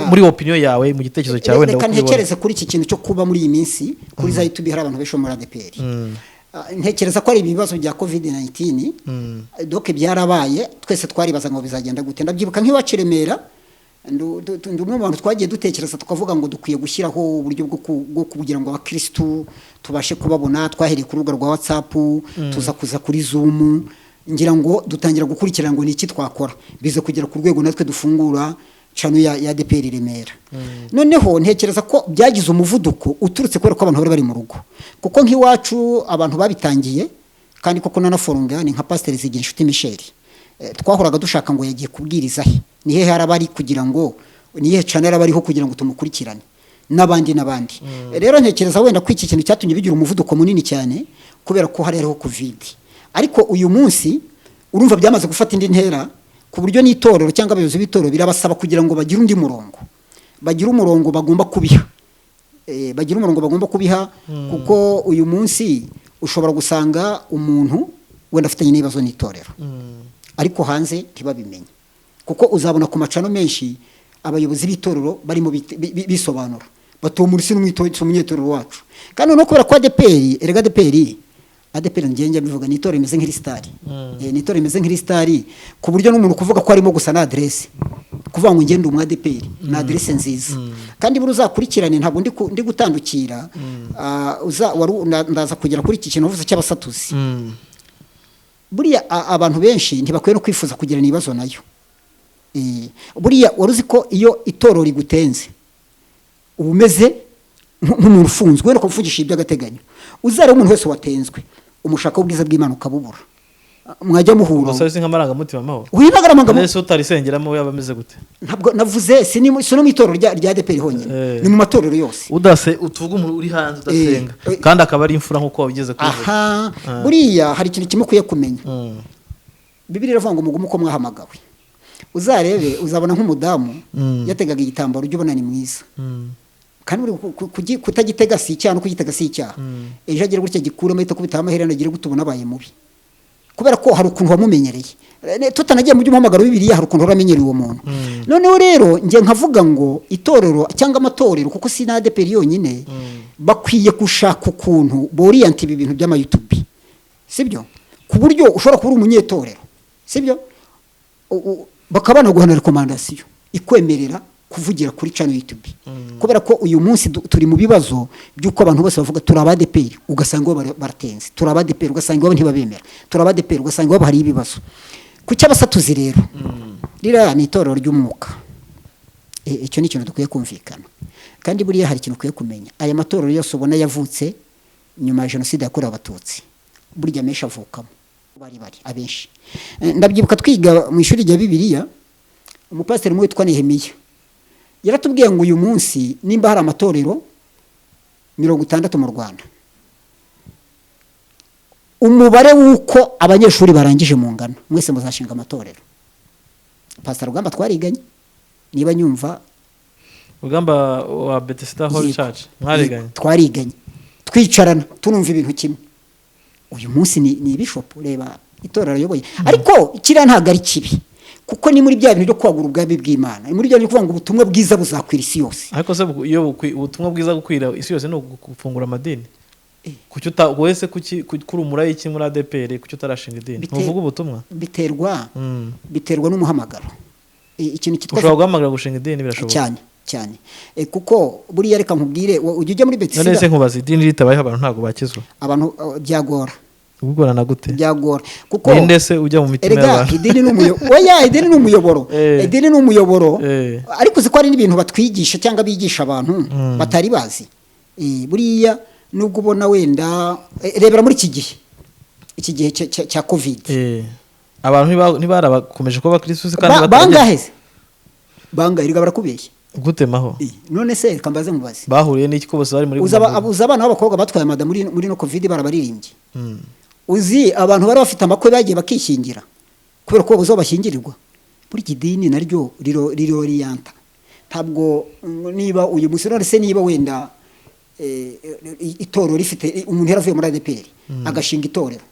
muri opinion yawe, mu gitekerezo cyawe, wenda Reka uko ubibona? ntekereze kuri iki kintu cyo kuba muri iyi minsi kuri za YouTube hari abantu benshi bo muri ADEPR. Ntekereza ko ari ibibazo bya COVID 19. Donc byarabaye, twese twaribaza ngo bizagenda gute. Ndabyibuka nk'iwacu i Remera, ndi umwe mu bantu twagiye dutekereza tukavuga ngo dukwiye gushyiraho uburyo bwo kugira ngo abakirisitu tubashe kubabona. Twahereye ku rubuga rwa WhatsApp, tuza kuza kuri Zoom, ngira ngo dutangira gukurikirana ngo ni iki twakora, bize kugera ku rwego natwe dufungura channel ya ADEPR Remera. Noneho ntekereza ko byagize umuvuduko uturutse kubera ko abantu bari bari mu rugo, kuko nk'iwacu abantu babitangiye kandi koko nanaforunga ni nka Pasiteri Zigirinshuti Michel. Twahoraga dushaka ngo yagiye kubwiriza he, ni hehe araba ari, kugira ngo ni hehe channel araba ariho kugira ngo tumukurikirane, n'abandi n'abandi. Rero ntekereza wenda ko iki kintu cyatumye bigira umuvuduko munini cyane kubera ko hari hariho COVID. Ariko uyu munsi urumva byamaze gufata indi ntera, ku buryo n'itorero cyangwa abayobozi b'itorero birabasaba kugira ngo bagire undi murongo, bagire umurongo bagomba kubiha. Bagira umurongo bagomba kubiha, kuko uyu munsi ushobora gusanga umuntu wenda afitanye n'ibibazo n'itorero, ariko hanze ntibabimenye, kuko uzabona ku macano menshi abayobozi b'itorero barimo bisobanura bati: "Uwo muri si umunyetorero wacu." Kandi noneho kubera ko ADEPR, erega ADEPR ADEPR njye njya mbivuga, ni itorero rimeze nk'irisitari. Ni itorero rimeze nk'irisitari, ku buryo n'umuntu kuvuga ko arimo gusa na aderese, kuvuga ngo ngende umu ADEPR ni aderese nziza. Kandi buri uzakurikirane, ntabwo ndi gutandukira. Ndaza kugera kuri iki kintu uvuze cy'abasatuzi. Buriya abantu benshi ntibakwiye no kwifuza kugirana ibibazo nayo. Buriya wari uzi ko iyo itorero rigutenze uba umeze nk'umuntu ufunzwe, wenda ukamufungisha iby'agateganyo? Uzareba umuntu wese watenzwe, umushaka w'ubwiza bw'Imana ukabubura, mwajya muhura. Gusa si nk'amarangamutima, Mahoro? Winagaramaga. None se utarisengeramo yaba ameze gute? Ntabwo navuze, si no mu itorero rya ADEPR honyine, ni mu matorero yose. Udase utuvuga umuntu uri hanze udasenga kandi akaba ari imfura nk'uko wabigeze kubivuga. Aha, buriya hari ikintu kimwe ukwiye kumenya. Bibiliya iravuga ngo mugume uko mwahamagawe. Uzarebe, uzabona nk'umudamu yategaga igitambaro, ujya ubona ni mwiza, kandi buri kutagitega si icyaha, no kugitega si icyaha. Ejo agira gutya gikuramo, ahita akubitaho amaherena, agira gute, ubona abaye mubi, kubera ko hari ukuntu wamumenyereye. Tutanagiye mu by'umuhamagaro, Bibiliya hari ukuntu uramenyereye uwo muntu. Noneho rero njye nkavuga ngo itorero cyangwa amatorero, kuko si na ADEPR yonyine, bakwiye gushaka ukuntu boriyanta ibi bintu by'ama YouTube, sibyo? Ku buryo ushobora kuba uri umunyetorero, sibyo? Bakaba banaguha na recommandation ikwemerera kuvugira kuri channel YouTube, kubera ko uyu munsi turi mu bibazo by'uko abantu bose bavuga turi aba ADEPR, ugasanga iwabo baratenze, turi aba ADEPR, ugasanga iwabo ntibabemera, turi aba ADEPR, ugasanga iwabo hari ibibazo. Ku cy'abasatuzi rero, ririya ni itorero ry'umwuka. Icyo ni ikintu dukwiye kumvikana. Kandi buriya hari ikintu ukwiye kumenya: aya matorero yose ubona yavutse nyuma ya Jenoside yakorewe Abatutsi, burya menshi avukamo bari abenshi. Ndabyibuka twiga mu ishuri rya Bibiliya, umupasiteri umwe witwa Nehemiya yaratubwiye ngo uyu munsi nimba hari amatorero 60 mu Rwanda, umubare w'uko abanyeshuri barangije mu ngano, mwese muzashinga amatorero. Pastor Rugamba twariganye, niba nyumva. Rugamba wa Bethesda Holy Yego. Church mwariganye? Twariganye, twicarana, tunumva ibintu kimwe. Uyu munsi ni bishop, reba itorero ayoboye. Ariko kiriya ntabwo ari kibi, kuko ni muri bya bintu byo kwagura ubwami bw'Imana, ni muri bya bintu byo kuvuga ngo ubutumwa bwiza buzakwira isi yose. Ariko se iyo ubutumwa bwiza gukwira isi yose ni ugufungura amadini? Kuki uta wese, kuki kuri umurayiki muri ADEPR, kuki utarashinga idini? Ntuvuga ubutumwa? Biterwa biterwa n'umuhamagaro. Ikintu cyitwa Ushobora guhamagara gushinga idini, birashoboka. Cyane cyane. Kuko buriya reka nkubwire, ujya ujya muri None se Betisida. nkubaza, idini ritabayeho abantu ntabwo bakizwa? Abantu byagora. Ubugorana gute? Byagora kuko Ninde se ujya mu mitima erega y'abantu? Idini ni umuyoboro. Oya, idini ni umuyoboro. Idini ni umuyoboro. Ariko uzi ko hari n'ibintu batwigisha cyangwa bigisha abantu batari bazi? Buriya nubwo ubona wenda, rebera muri iki gihe, iki gihe cya Covid. Abantu ntibarabakomeje kuba abakirisitu se kandi Bangahe se? Bangahe? Erega barakubeshya. Gute, Maho? None se reka mbaze, mubaze. Bahuriye n'iki ko bose bari muri Uzi Guma Rugo? uzi abana b'abakobwa batwaye amada muri no Covid barabaririmbye? Uzi abantu bari bafite amakwe bagiye bakishingira kubera ko babuze aho bashyingirirwa? Buri idini naryo riroriyanta. Ntabwo niba uyu munsi, none se niba wenda itorero rifite umuntu yaravuye muri ADEPR agashinga itorero,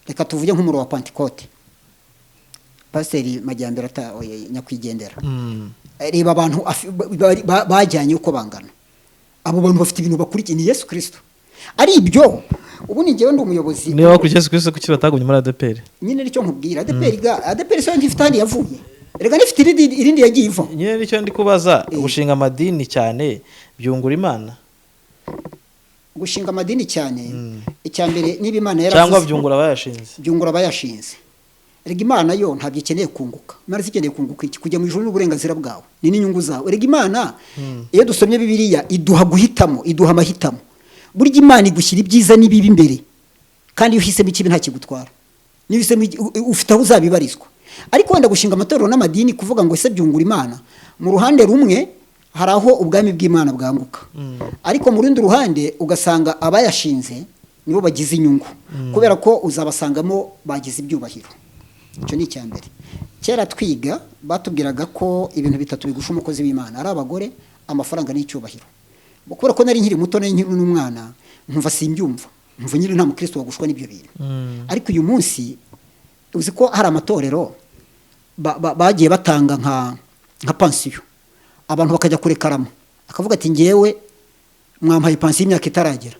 reka tuvuge nk'umuro wa Pantekote, Pasiteri Majyambere oya, nyakwigendera, reba abantu bajyanye uko bangana. Abo bantu bafite ibintu bakurikiye, ni Yesu Kirisito. Ari ibyo ubu ni njyewe ndi umuyobozi. Niba bakurikiye Yesu Kristo, kuki batagumye muri ADEPR? Nyine nicyo nkubwira. ADEPR ga ADEPR so ntifite ahandi yavuye, reka nifite irindi yagiye iva. Nyine nicyo ndi kubaza: gushinga amadini cyane byungura Imana? Gushinga amadini cyane, icya mbere niba Imana Cyangwa yaravuze byungura abayashinze? Byungura abayashinze. Rega Imana yo ntabwo ikeneye kunguka. Imana si ikeneye kunguka iki? Kujya mu ijuru n'uburenganzira bwawe, ni n'inyungu zawe. Rega Imana, iyo dusomye Bibiliya, iduha guhitamo, iduha amahitamo. Burya Imana igushyira ibyiza n'ibibi imbere, kandi iyo uhisemo ikibi nta kigutwara. Niba uhisemo ufite aho uzabibarizwa. Ariko wenda gushinga amatorero n'amadini, kuvuga ngo ese byungura Imana, mu ruhande rumwe hari aho ubwami bw'Imana bwanguka, ariko mu rundi ruhande ugasanga abayashinze nibo bagize inyungu, kubera ko uzabasangamo bagize ibyubahiro. Icyo ni icya mbere. Kera twiga batubwiraga ko ibintu bitatu bigusha umukozi w'Imana ari abagore, amafaranga n'icyubahiro. Kubera ko nari nkiri muto, nari nkiri n'umwana, nkumva simbyumva, nkumva nyine nta mukristo wagushwa n'ibyo bintu. Ariko uyu munsi uzi ko hari amatorero bagiye batanga nka pansiyo, abantu bakajya kurekarama, akavuga ati: "Ngewe mwampaye pansiyo y'imyaka itaragera."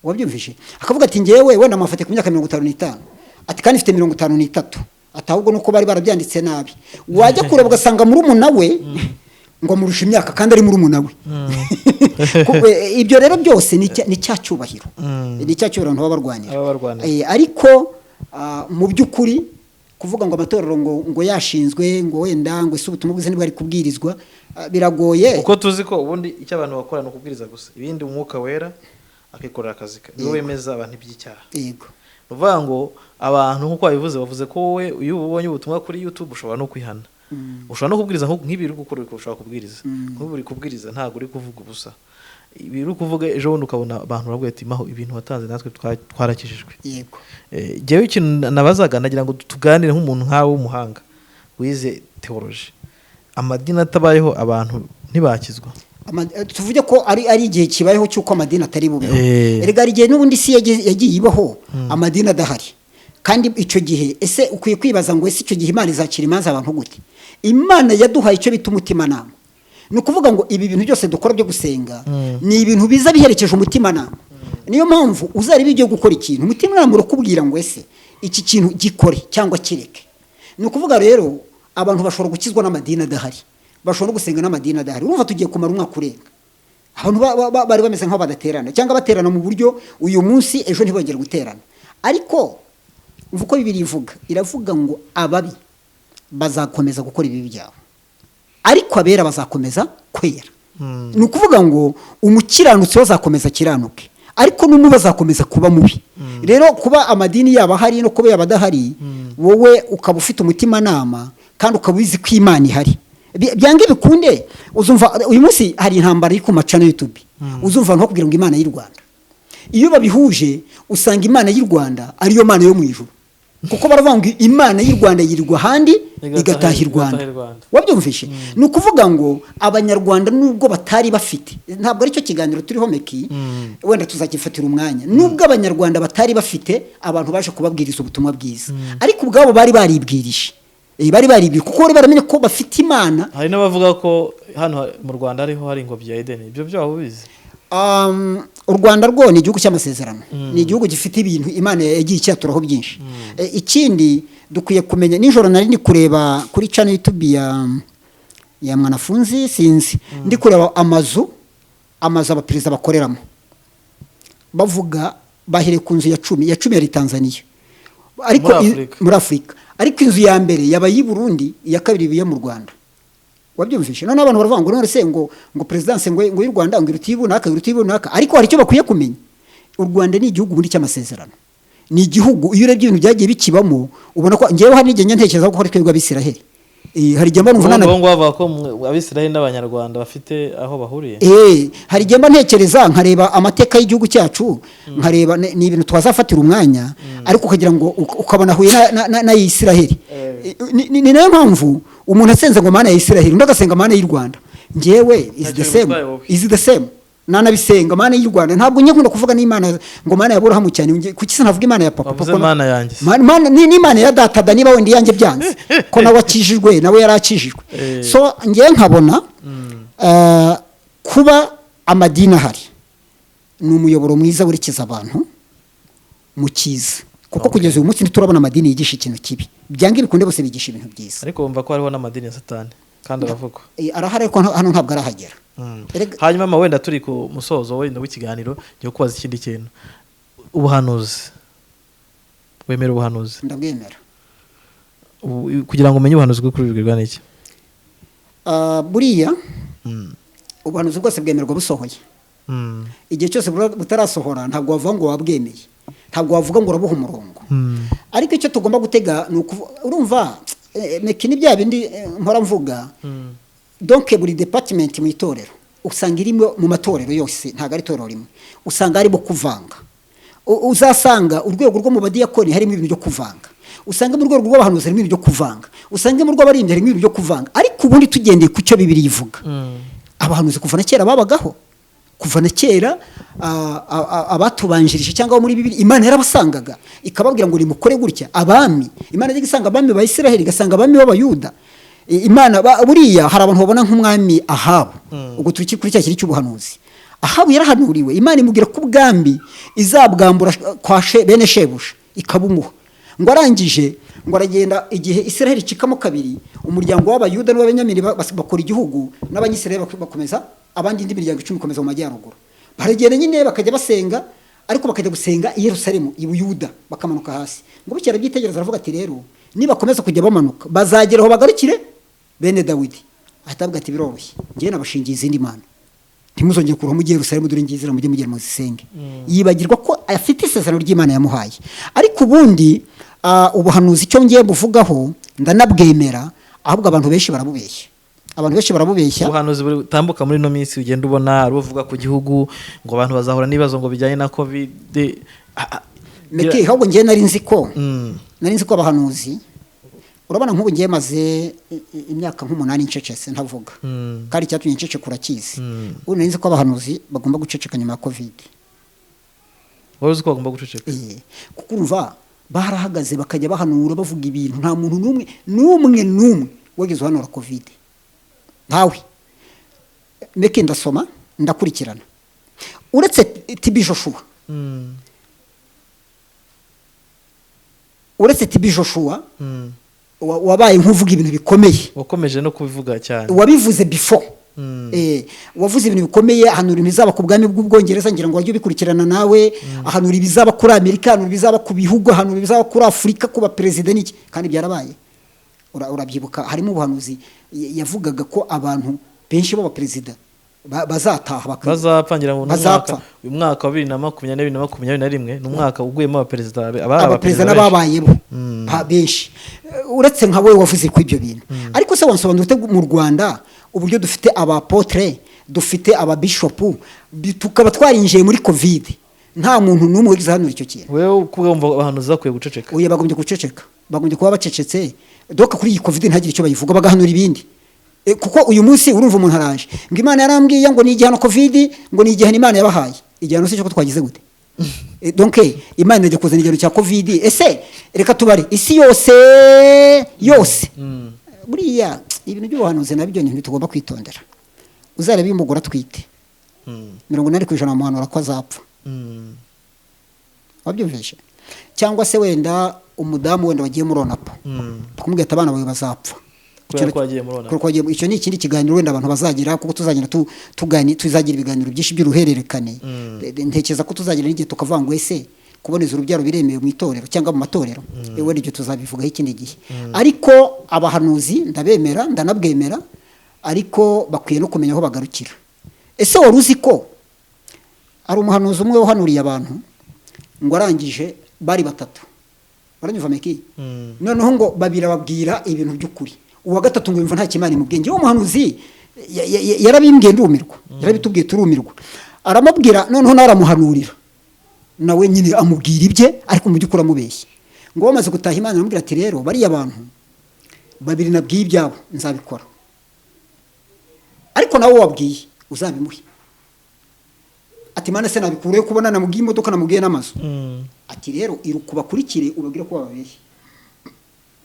Wabyumvise? Akavuga ati ngewe wenda amafate ku myaka 55, ati kandi mfite 53, ati ahubwo nuko bari barabyanditse nabi. Wajya kureba ugasanga murumuna we ngo amurusha imyaka kandi ari murumuna we. Ibyo rero byose ni cya cyubahiro, ni cya cyubahiro abantu baba barwanira. Baba barwanira. Ariko mu by'ukuri kuvuga ngo amatorero ngo yashinzwe ngo wenda ngo ese ubutumwa bwiza ntibwari kubwirizwa, biragoye. Kuko tuzi ko ubundi icyo abantu bakora ni ukubwiriza gusa, ibindi Umwuka Wera akikorera akazi ke, niwe wemeza abantu iby'icyaha. Yego. Ni ukuvuga ngo abantu, nk'uko babivuze, bavuze ko wowe iyo ubonye ubutumwa kuri YouTube ushobora no kwihana, ushobora no kubwiriza nk'ibi uri gukora, ushobora kubwiriza nk'ubu uri kubwiriza, ntabwo uri kuvuga ubusa. Ibi uri kuvuga, ejo bundi ukabona abantu baravuga ati maho ibintu watanze natwe twarakijijwe. Yego. Jyewe ikintu nabazaga, nagira ngo tuganire nk'umuntu nkawe w'umuhanga wize theology, amadini atabayeho abantu ntibakizwa? Tuvuge ko ari igihe kibayeho cy'uko amadini atari bubeho. Erega hari igihe n'ubundi isi yagiye ibaho amadini adahari, kandi icyo gihe ese ukwiye kwibaza ngo ese icyo gihe Imana izakira imanza abantu gute? Imana yaduhaye icyo bita umutimanama. Ni ukuvuga ngo ibi bintu byose dukora byo gusenga ni ibintu biza biherekeje umutimanama. Niyo mpamvu uzareba ibyo gukora ikintu, umutimanama urakubwira ngo ese iki kintu gikore cyangwa kireke. Ni ukuvuga rero abantu bashobora gukizwa n'amadini adahari, bashobora no gusenga n'amadini adahari. Urumva tugiye kumara umwaka urenga abantu bari bameze nk'aho badaterana, cyangwa baterana mu buryo uyu munsi ejo ntibongere guterana. Ariko umva uko Bibiliya ivuga, iravuga ngo ababi bazakomeza gukora ibibi byabo, ariko abera bazakomeza kwera. Ni ukuvuga ngo umukiranutsi we azakomeza akiranuke, ariko n'umubi azakomeza kuba mubi. Rero kuba amadini yaba ahari no kuba yaba adahari, wowe ukaba ufite umutimanama kandi ukaba uzi ko Imana ihari, byange bikunde. Uzumva uyu munsi hari intambara iri ku macano YouTube, uzumva abantu bakubwira ngo Imana y'u Rwanda. Iyo babihuje usanga Imana y'u Rwanda ariyo Mana yo mu ijuru, kuko baravuga ngo Imana y'u Rwanda yirirwa ahandi igataha i Rwanda. Igataha i Rwanda. Wabyumvishe? Ni ukuvuga ngo Abanyarwanda nubwo batari bafite, ntabwo aricyo kiganiro turiho meki, wenda tuzagifatira umwanya, nubwo Abanyarwanda batari bafite abantu baje kubabwiriza ubutumwa bwiza, ariko ubwabo bari baribwirije. Bari baribwirije kuko bari baramenye ko bafite Imana. Hari n'abavuga ko hano mu Rwanda hariho hari ingobyi ya Edeni, ibyo byaba ubizi? U Rwanda rwo ni igihugu cy'amasezerano, ni igihugu gifite ibintu Imana yagiye icyaturaho byinshi. Ikindi dukwiye kumenya, nijoro nari ndi kureba kuri channel YouTube ya Mwanafunzi, sinzi, ndi kureba amazu abaperezida bakoreramo, bavuga bahereye ku nzu ya 10, ya 10 yari Tanzania, ariko Muri Afurika. Muri Afurika, ariko inzu ya mbere yaba iy'i Burundi, iya kabiri iba iyo mu Rwanda. Wabyumvishe? None abantu baravuga ngo none se ngo presidence ngo y'u Rwanda ngo iruta ibunaka, iruta ibunaka. Ariko hari icyo bakwiye kumenya, u Rwanda ni igihugu muri cy'amasezerano, ni igihugu iyo urebye ibintu byagiye bikibamo ubona ko ngewe hari n'igihe njya ntekereza ko ari twebwe Abisiraheli. Hari igihe mba numva Ubu ngubu bavuga ko Abisiraheli n'Abanyarwanda bafite aho bahuriye. Hari igihe mba ntekereza nkareba amateka y'igihugu cyacu, nkareba ni ibintu twazafatira umwanya, ariko ukagira ngo ukabona ahuye na Isiraheli. Ni nayo mpamvu umuntu asenze ngo Mana ya Isiraheli, undi agasenga Mana y'u Rwanda, ngewe is the Ntacyo same, bigutwaye wowe. is the same. Nanabisenga Mana y'u Rwanda, ntabwo njye nkunda kuvuga n'Imana ngo Mana ya Aburahamu cyane. Kuki se navuga Imana ya papa? Wavuze Papa Mana yanjye se. Mana ni Imana ya data da, niba wenda iyanjye byanze ko nawe akijijwe, nawe yari akijijwe. So ngewe nkabona kuba amadini ahari ni umuyoboro mwiza werekeza abantu mu cyiza, kuko kugeza uyu munsi ntiturabona amadini yigisha ikintu kibi. Byanga ibikunde bose bigisha ibintu byiza. Ariko wumva ko hariho n'amadini ya Satani kandi aravugwa. Arahari, ariko hano ntabwo arahagera. Hanyuma ma wenda turi ku musozo wenda w'ikiganiro, ngiye kubaza ikindi kintu. Ubuhanuzi, wemera ubuhanuzi? Ndabwemera. Kugira ngo umenye ubuhanuzi bw'ukuri bibwirwa n'iki? Buriya ubuhanuzi bwose bwemerwa busohoye. Igihe cyose butarasohora ntabwo wavuga ngo wabwemeye, ntabwo wavuga ngo urabuha umurongo. Ariko icyo tugomba gutega ni urumva, meki ni bya bindi mpora mvuga. Donc buri department mu itorero usanga irimo, mu matorero yose ntabwo ari itorero rimwe, usanga harimo kuvanga. Uzasanga urwego rwo mu badiyakoni harimo ibintu byo kuvanga, usanga mu rwego rw'abahanuzi harimo ibintu byo kuvanga, usanga mu rw'abaririmbyi harimo ibintu byo kuvanga. Ariko ubundi tugendeye ku cyo Bibiliya ivuga, abahanuzi kuva na kera babagaho, kuva na kera abatubanjirije cyangwa abo muri Bibiliya, Imana yarabasangaga ikababwira ngo nimukore gutya. Abami, Imana yajyaga isanga abami ba Isiraheli, igasanga abami b'Abayuda. Imana buriya hari abantu babona nk'umwami Ahabu, ubwo turi kuri cya kintu cy'ubuhanuzi. Ahabu yarahanuriwe, Imana imubwira ko ubwambi izabwambura kwa bene shebuja ikabumuha. Ngo arangije ngo aragenda, igihe Israheli icikamo kabiri, umuryango w'Abayuda n'uw'Abenyamini bakora igihugu, n'Abanyisiraheli bakomeza, abandi indi miryango 10 ikomeza mu majyaruguru. Baragenda nyine bakajya basenga, ariko bakajya gusenga i Yerusalemu, i Buyuda, bakamanuka hasi. Ngo bukeye arabyitegereza, aravuga ati rero nibakomeza kujya bamanuka bazagera aho bagarukire bene Dawidi. Ahita avuga ati biroroshye, njyewe nabashingiye izindi mana, ntimuzongere kuroha mujye Yerusalemu, dore ngiye mujye mugera muzisenge. Yibagirwa ko afite isezerano ry'Imana yamuhaye. Ariko ubundi ubuhanuzi icyo ngiye buvugaho ndanabwemera, ahubwo abantu benshi barabubeshya. Abantu benshi barabubeshya. Ubuhanuzi butambuka muri ino minsi ugenda ubona ari ubuvuga ku gihugu, ngo abantu bazahura n'ibibazo ngo bijyanye na COVID. Meki, ahubwo ngiye nari nzi ko abahanuzi, urabona nk'ubu ngiye maze imyaka nk'umunani ncecetse ntavuga, kandi icyatumye nceceka urakizi. Ubu nari nzi ko abahanuzi bagomba guceceka nyuma ya COVID. Wari uzi ko bagomba guceceka? Kuko urumva barahagaze bakajya bahanura, bavuga ibintu, nta muntu n'umwe n'umwe n'umwe wageze uhanura COVID, ntawe. Meki, ndasoma, ndakurikirana, uretse TB Joshua, uretse TB Joshua wabaye nk'uvuga ibintu bikomeye, wakomeje no kubivuga cyane, wabivuze before, wavuze ibintu bikomeye, ahanura ibizaba ku bwami bw'Ubwongereza, ngira ngo wajye ubikurikirana nawe, ahanura ibizaba kuri Amerika, ahanura ibizaba ku bihugu, ahanura ibizaba kuri Afurika, ku baperezida n'iki, kandi byarabaye. Urabyibuka harimo ubuhanuzi yavugaga ko abantu benshi b'abaperezida bazataha bazapfa, ngira ngo bazapfa. Uyu mwaka wa 2020, 2021 ni umwaka uguyemo abaperezida, abaperezida n'ababayebo benshi, uretse nka wowe wavuze ku ibyo bintu. Ariko se wansobanura ute mu Rwanda uburyo dufite abapotre, dufite ababishopu, tukaba twarinjiye muri COVID nta muntu n'umwe wigeze ahanura icyo kintu? Wewe wumva abahanuzi bakwiye guceceka? Oya, bagombye guceceka, bagombye kuba bacecetse doka kuri iyi COVID, ntagire icyo bayivuga, bagahanura ibindi. Kuko uyu munsi urumva umuntu araje ngo Imana yarambwiye ngo ni igihano COVID, ngo ni igihano Imana yabahaye. Igihano se cyo twagize gute? Donc Imana ijya kuzana igihano cya COVID? Ese reka tubare isi yose yose. Buriya ibintu by'ubuhanuzi nabyo ni ibintu tugomba kwitondera. Uzarebe iyo umugore atwite, 80% bamuhanura ko azapfa. Wabyumvishe? Cyangwa se wenda umudamu wenda wagiye muri onapo, bakamubwira ati abana bawe bazapfa. Icyo ni ikindi kiganiro wenda abantu bazagira, kuko tuzagenda tuzagira ibiganiro byinshi by'uruhererekane. Ntekereza ko tuzagira n'igihe tukavuga ngo ese kuboneza urubyaro biremewe mu itorero cyangwa mu matorero? Wenda ibyo tuzabivugaho ikindi gihe. Ariko abahanuzi ndabemera, ndanabwemera, ariko bakwiye no kumenya aho bagarukira. Ese wari uzi ko ari umuhanuzi umwe wahanuriye abantu, ngo arangije bari batatu baranyuva meki, noneho ngo babiri ababwira ibintu by'ukuri, uwa gatatu ngo yumva nta kimana imubwiye. Ngewe umuhanuzi yarabimbwiye ndumirwa, yarabitubwiye turumirwa. Aramubwira, noneho nawe aramuhanurira, nawe nyine amubwira ibye, ariko mu by'ukuri amubeshye. Ngo bamaze gutaha, Imana aramubwira ati rero bariya bantu babiri nabwiye ibyabo nzabikora, ariko nawe wabwiye uzabimuhe. Ati Imana se nabikureyo kubona namubwiye imodoka, namubwiye n'amazu? Ati rero iruka ubakurikire ubabwire ko bababeshye.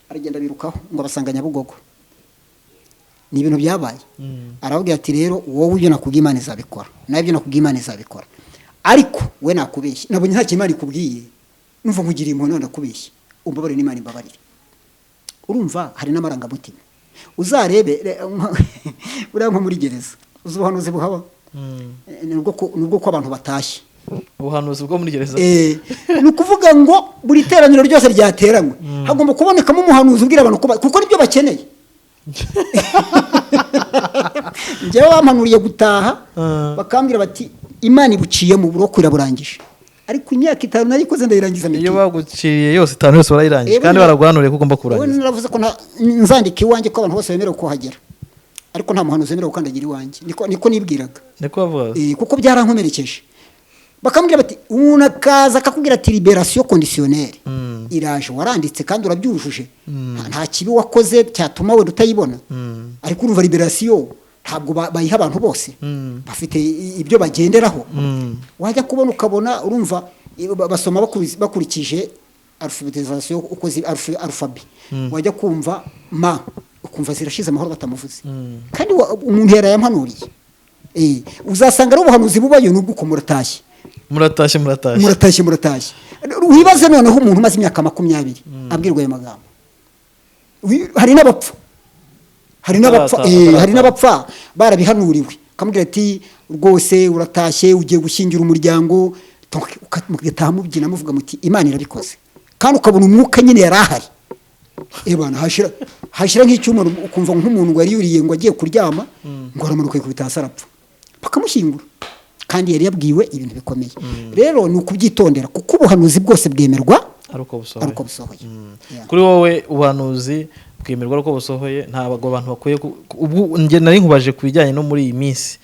Aragenda birukaho ngo abasanga Nyabugogo. Ni ibintu byabaye. Arababwira ati rero wowe ibyo nakubwiye Imana izabikora, nawe ibyo nakubwiye Imana izabikora, ariko we nakubeshye, nabonye nta kintu Imana ikubwiye, numva nkugiriye impuhwe none ndakubeshye, umbabarire n'Imana imbabarire. Urumva hari n'amarangamutima. Uzarebe buriya nko muri gereza, uzi ubuhanuzi buhaba? Nubwo ko abantu batashye. Ubuhanuzi bwo muri gereza. Ni ukuvuga ngo buri teraniro ryose ryateranywe hagomba kubonekamo umuhanuzi ubwira abantu kuko nibyo bakeneye. Njyewe bampanuriye gutaha, bakambwira bati Imana ibuciye mu buroko iraburangije, ariko imyaka 5 narikoze ndayirangiza. Iyo baguciye yose 5 yose barayirangije, kandi baraguhanuriye ko ugomba kurangiza. Naravuze ko nzandika iwanjye ko abantu bose bemerewe kuhagera, ariko nta muhanuzi wemerewe gukandagira iwanjye. Niko nibwiraga. Niko bavuga. Kuko byarankomerekeje. Bakamubwira bati umuntu akaza akakubwira ati liberation conditionnelle iraje, waranditse kandi urabyujuje, nta kibi wakoze cyatuma wenda utayibona. Ariko urumva liberation ntabwo bayiha abantu bose, bafite ibyo bagenderaho. Wajya kubona ukabona urumva basoma bakurikije alphabetisation, uko alphabet, wajya kumva ma ukumva zirashize amahoro batamuvuze, kandi umuntu yarayampanuriye. Uzasanga ari ubuhanuzi bubayo nubwo uko muratashye. Muratashye, muratashye. Muratashye, muratashye. Wibaze noneho umuntu umaze imyaka 20 abwirwa ayo magambo. Hari n'abapfa, hari n'abapfa, hari n'abapfa barabihanuriwe, akamubwira ati rwose uratashye, ugiye gushyingira umuryango, mugataha mubyina muvuga muti Imana irabikoze, kandi ukabona umwuka nyine yari ahari. Ebana hashira nk'icyumweru ukumva nk'umuntu ngo yari yuriye ngo agiye kuryama, ngo aramanuka yikubita hasi arapfa, bakamushyingura, kandi yari yabwiwe ibintu bikomeye. Rero ni ukubyitondera, kuko ubuhanuzi bwose bwemerwa ari uko busohoye. Ari uko busohoye. Yeah. Kuri wowe ubuhanuzi bwemerwa ari uko busohoye. Ntabwo abantu bakwiye ubwo njye nari nkubaje ku bijyanye no muri iyi minsi,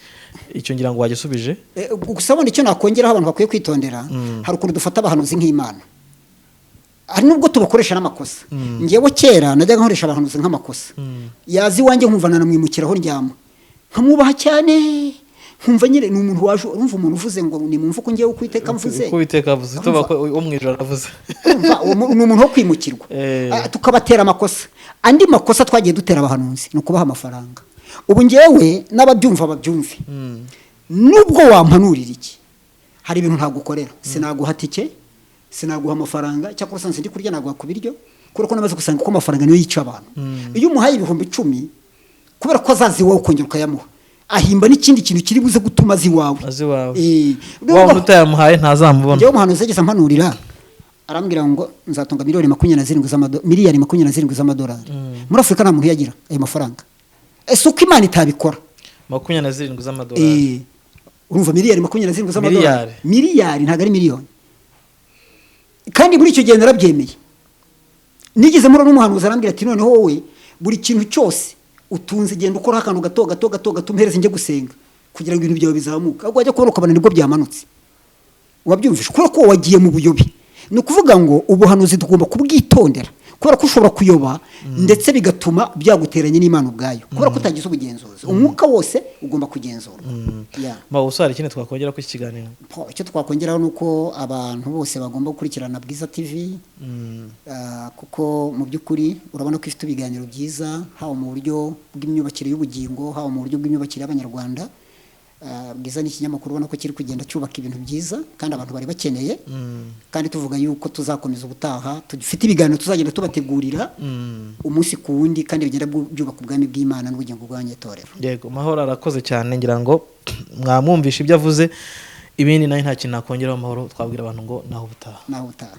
icyo ngira ngo wagisubije. Gusa wenda icyo nakongeraho abantu bakwiye kwitondera, hari ukuntu dufata abahanuzi nk'Imana, hari nubwo tubakoresha n'amakosa. Ngewe kera najyaga nkoresha abahanuzi nk'amakosa. Yaza iwanjye nkumva nanamwimukiraho ndyama, nkamwubaha cyane, nkumva nyine ni umuntu waje. Urumva umuntu uvuze ngo nimwumve uko ngewe uko Uwiteka mvuze. Uko Uwiteka avuze, tuba ko wo mu ijoro aravuze. Urumva, uwo ni umuntu wo kwimukirwa. Tukabatera amakosa. Andi makosa twagiye dutera abahanuzi ni ukubaha amafaranga. Ubu ngewe n'ababyumva babyumve, nubwo wampanurira iki, hari ibintu ntagukorera. Sinaguha tike, sinaguha amafaranga. Cyakora usanze ndi kurya naguha ku biryo, kubera ko namaze gusanga ko amafaranga niyo yica abantu. Iyo umuhaye 10,000, kubera ko azaza iwawe ukongera ukayamuha, ahimba n'ikindi kintu kiri buze gutuma aza iwawe. Azi iwawe. Nubwo- Wa wundi utayamuhaye ntazamubona. Njyewe umuhanuzi yageze ampanurira, arambwira ngo nzatunga miliyoni 27 miliyari 27 z'amadolari. Muri Afurika nta muntu uyagira ayo mafaranga. Ese uko Imana itabikora? 27 z'amadolari. Urumva miliyari 27 z'amadolari. Miliyari. Miliyari, ntabwo ari miliyoni. Kandi muri icyo gihe narabyemeye. Nigeze mpura n'umuhanuzi, arambwira ati noneho wowe buri kintu cyose utunze genda ukora akantu gato gato gato gato, umpereze njye gusenga kugira ngo ibintu byawe bizamuke. Ahubwo wajya kubona ukabona nibwo byamanutse. Wabyumvishe? Kubera ko wagiye mu buyobe. Ni ukuvuga ngo ubuhanuzi tugomba kubwitondera, kubera ko ushobora kuyoba, ndetse bigatuma byaguteranya n'Imana ubwayo, kubera ko utagize ubugenzuzi. Umwuka wose ugomba kugenzurwa. Yeah. Ma usa hari ikindi twakongera kuri iki kiganiro? Icyo twakongeraho ni uko abantu bose bagomba gukurikirana Bwiza TV, kuko mu by'ukuri urabona ko ifite ibiganiro byiza, haba mu buryo bw'imyubakire y'ubugingo, haba mu buryo bw'imyubakire y'Abanyarwanda. Bwiza ni ikinyamakuru ubona ko kiri kugenda cyubaka ibintu byiza kandi abantu bari bakeneye, kandi tuvuga yuko tuzakomeza ubutaha dufite ibiganiro tuzagenda tubategurira umunsi ku wundi, kandi bigenda byubaka ubwami bw'Imana n'ubugingo bw'abanyetorero. Yego, Mahoro arakoze cyane. Ngira ngo mwamwumvishe ibyo avuze. Ibindi nayo nta kintu nakongeraho. Mahoro, twabwira abantu ngo naho ubutaha. Naho ubutaha.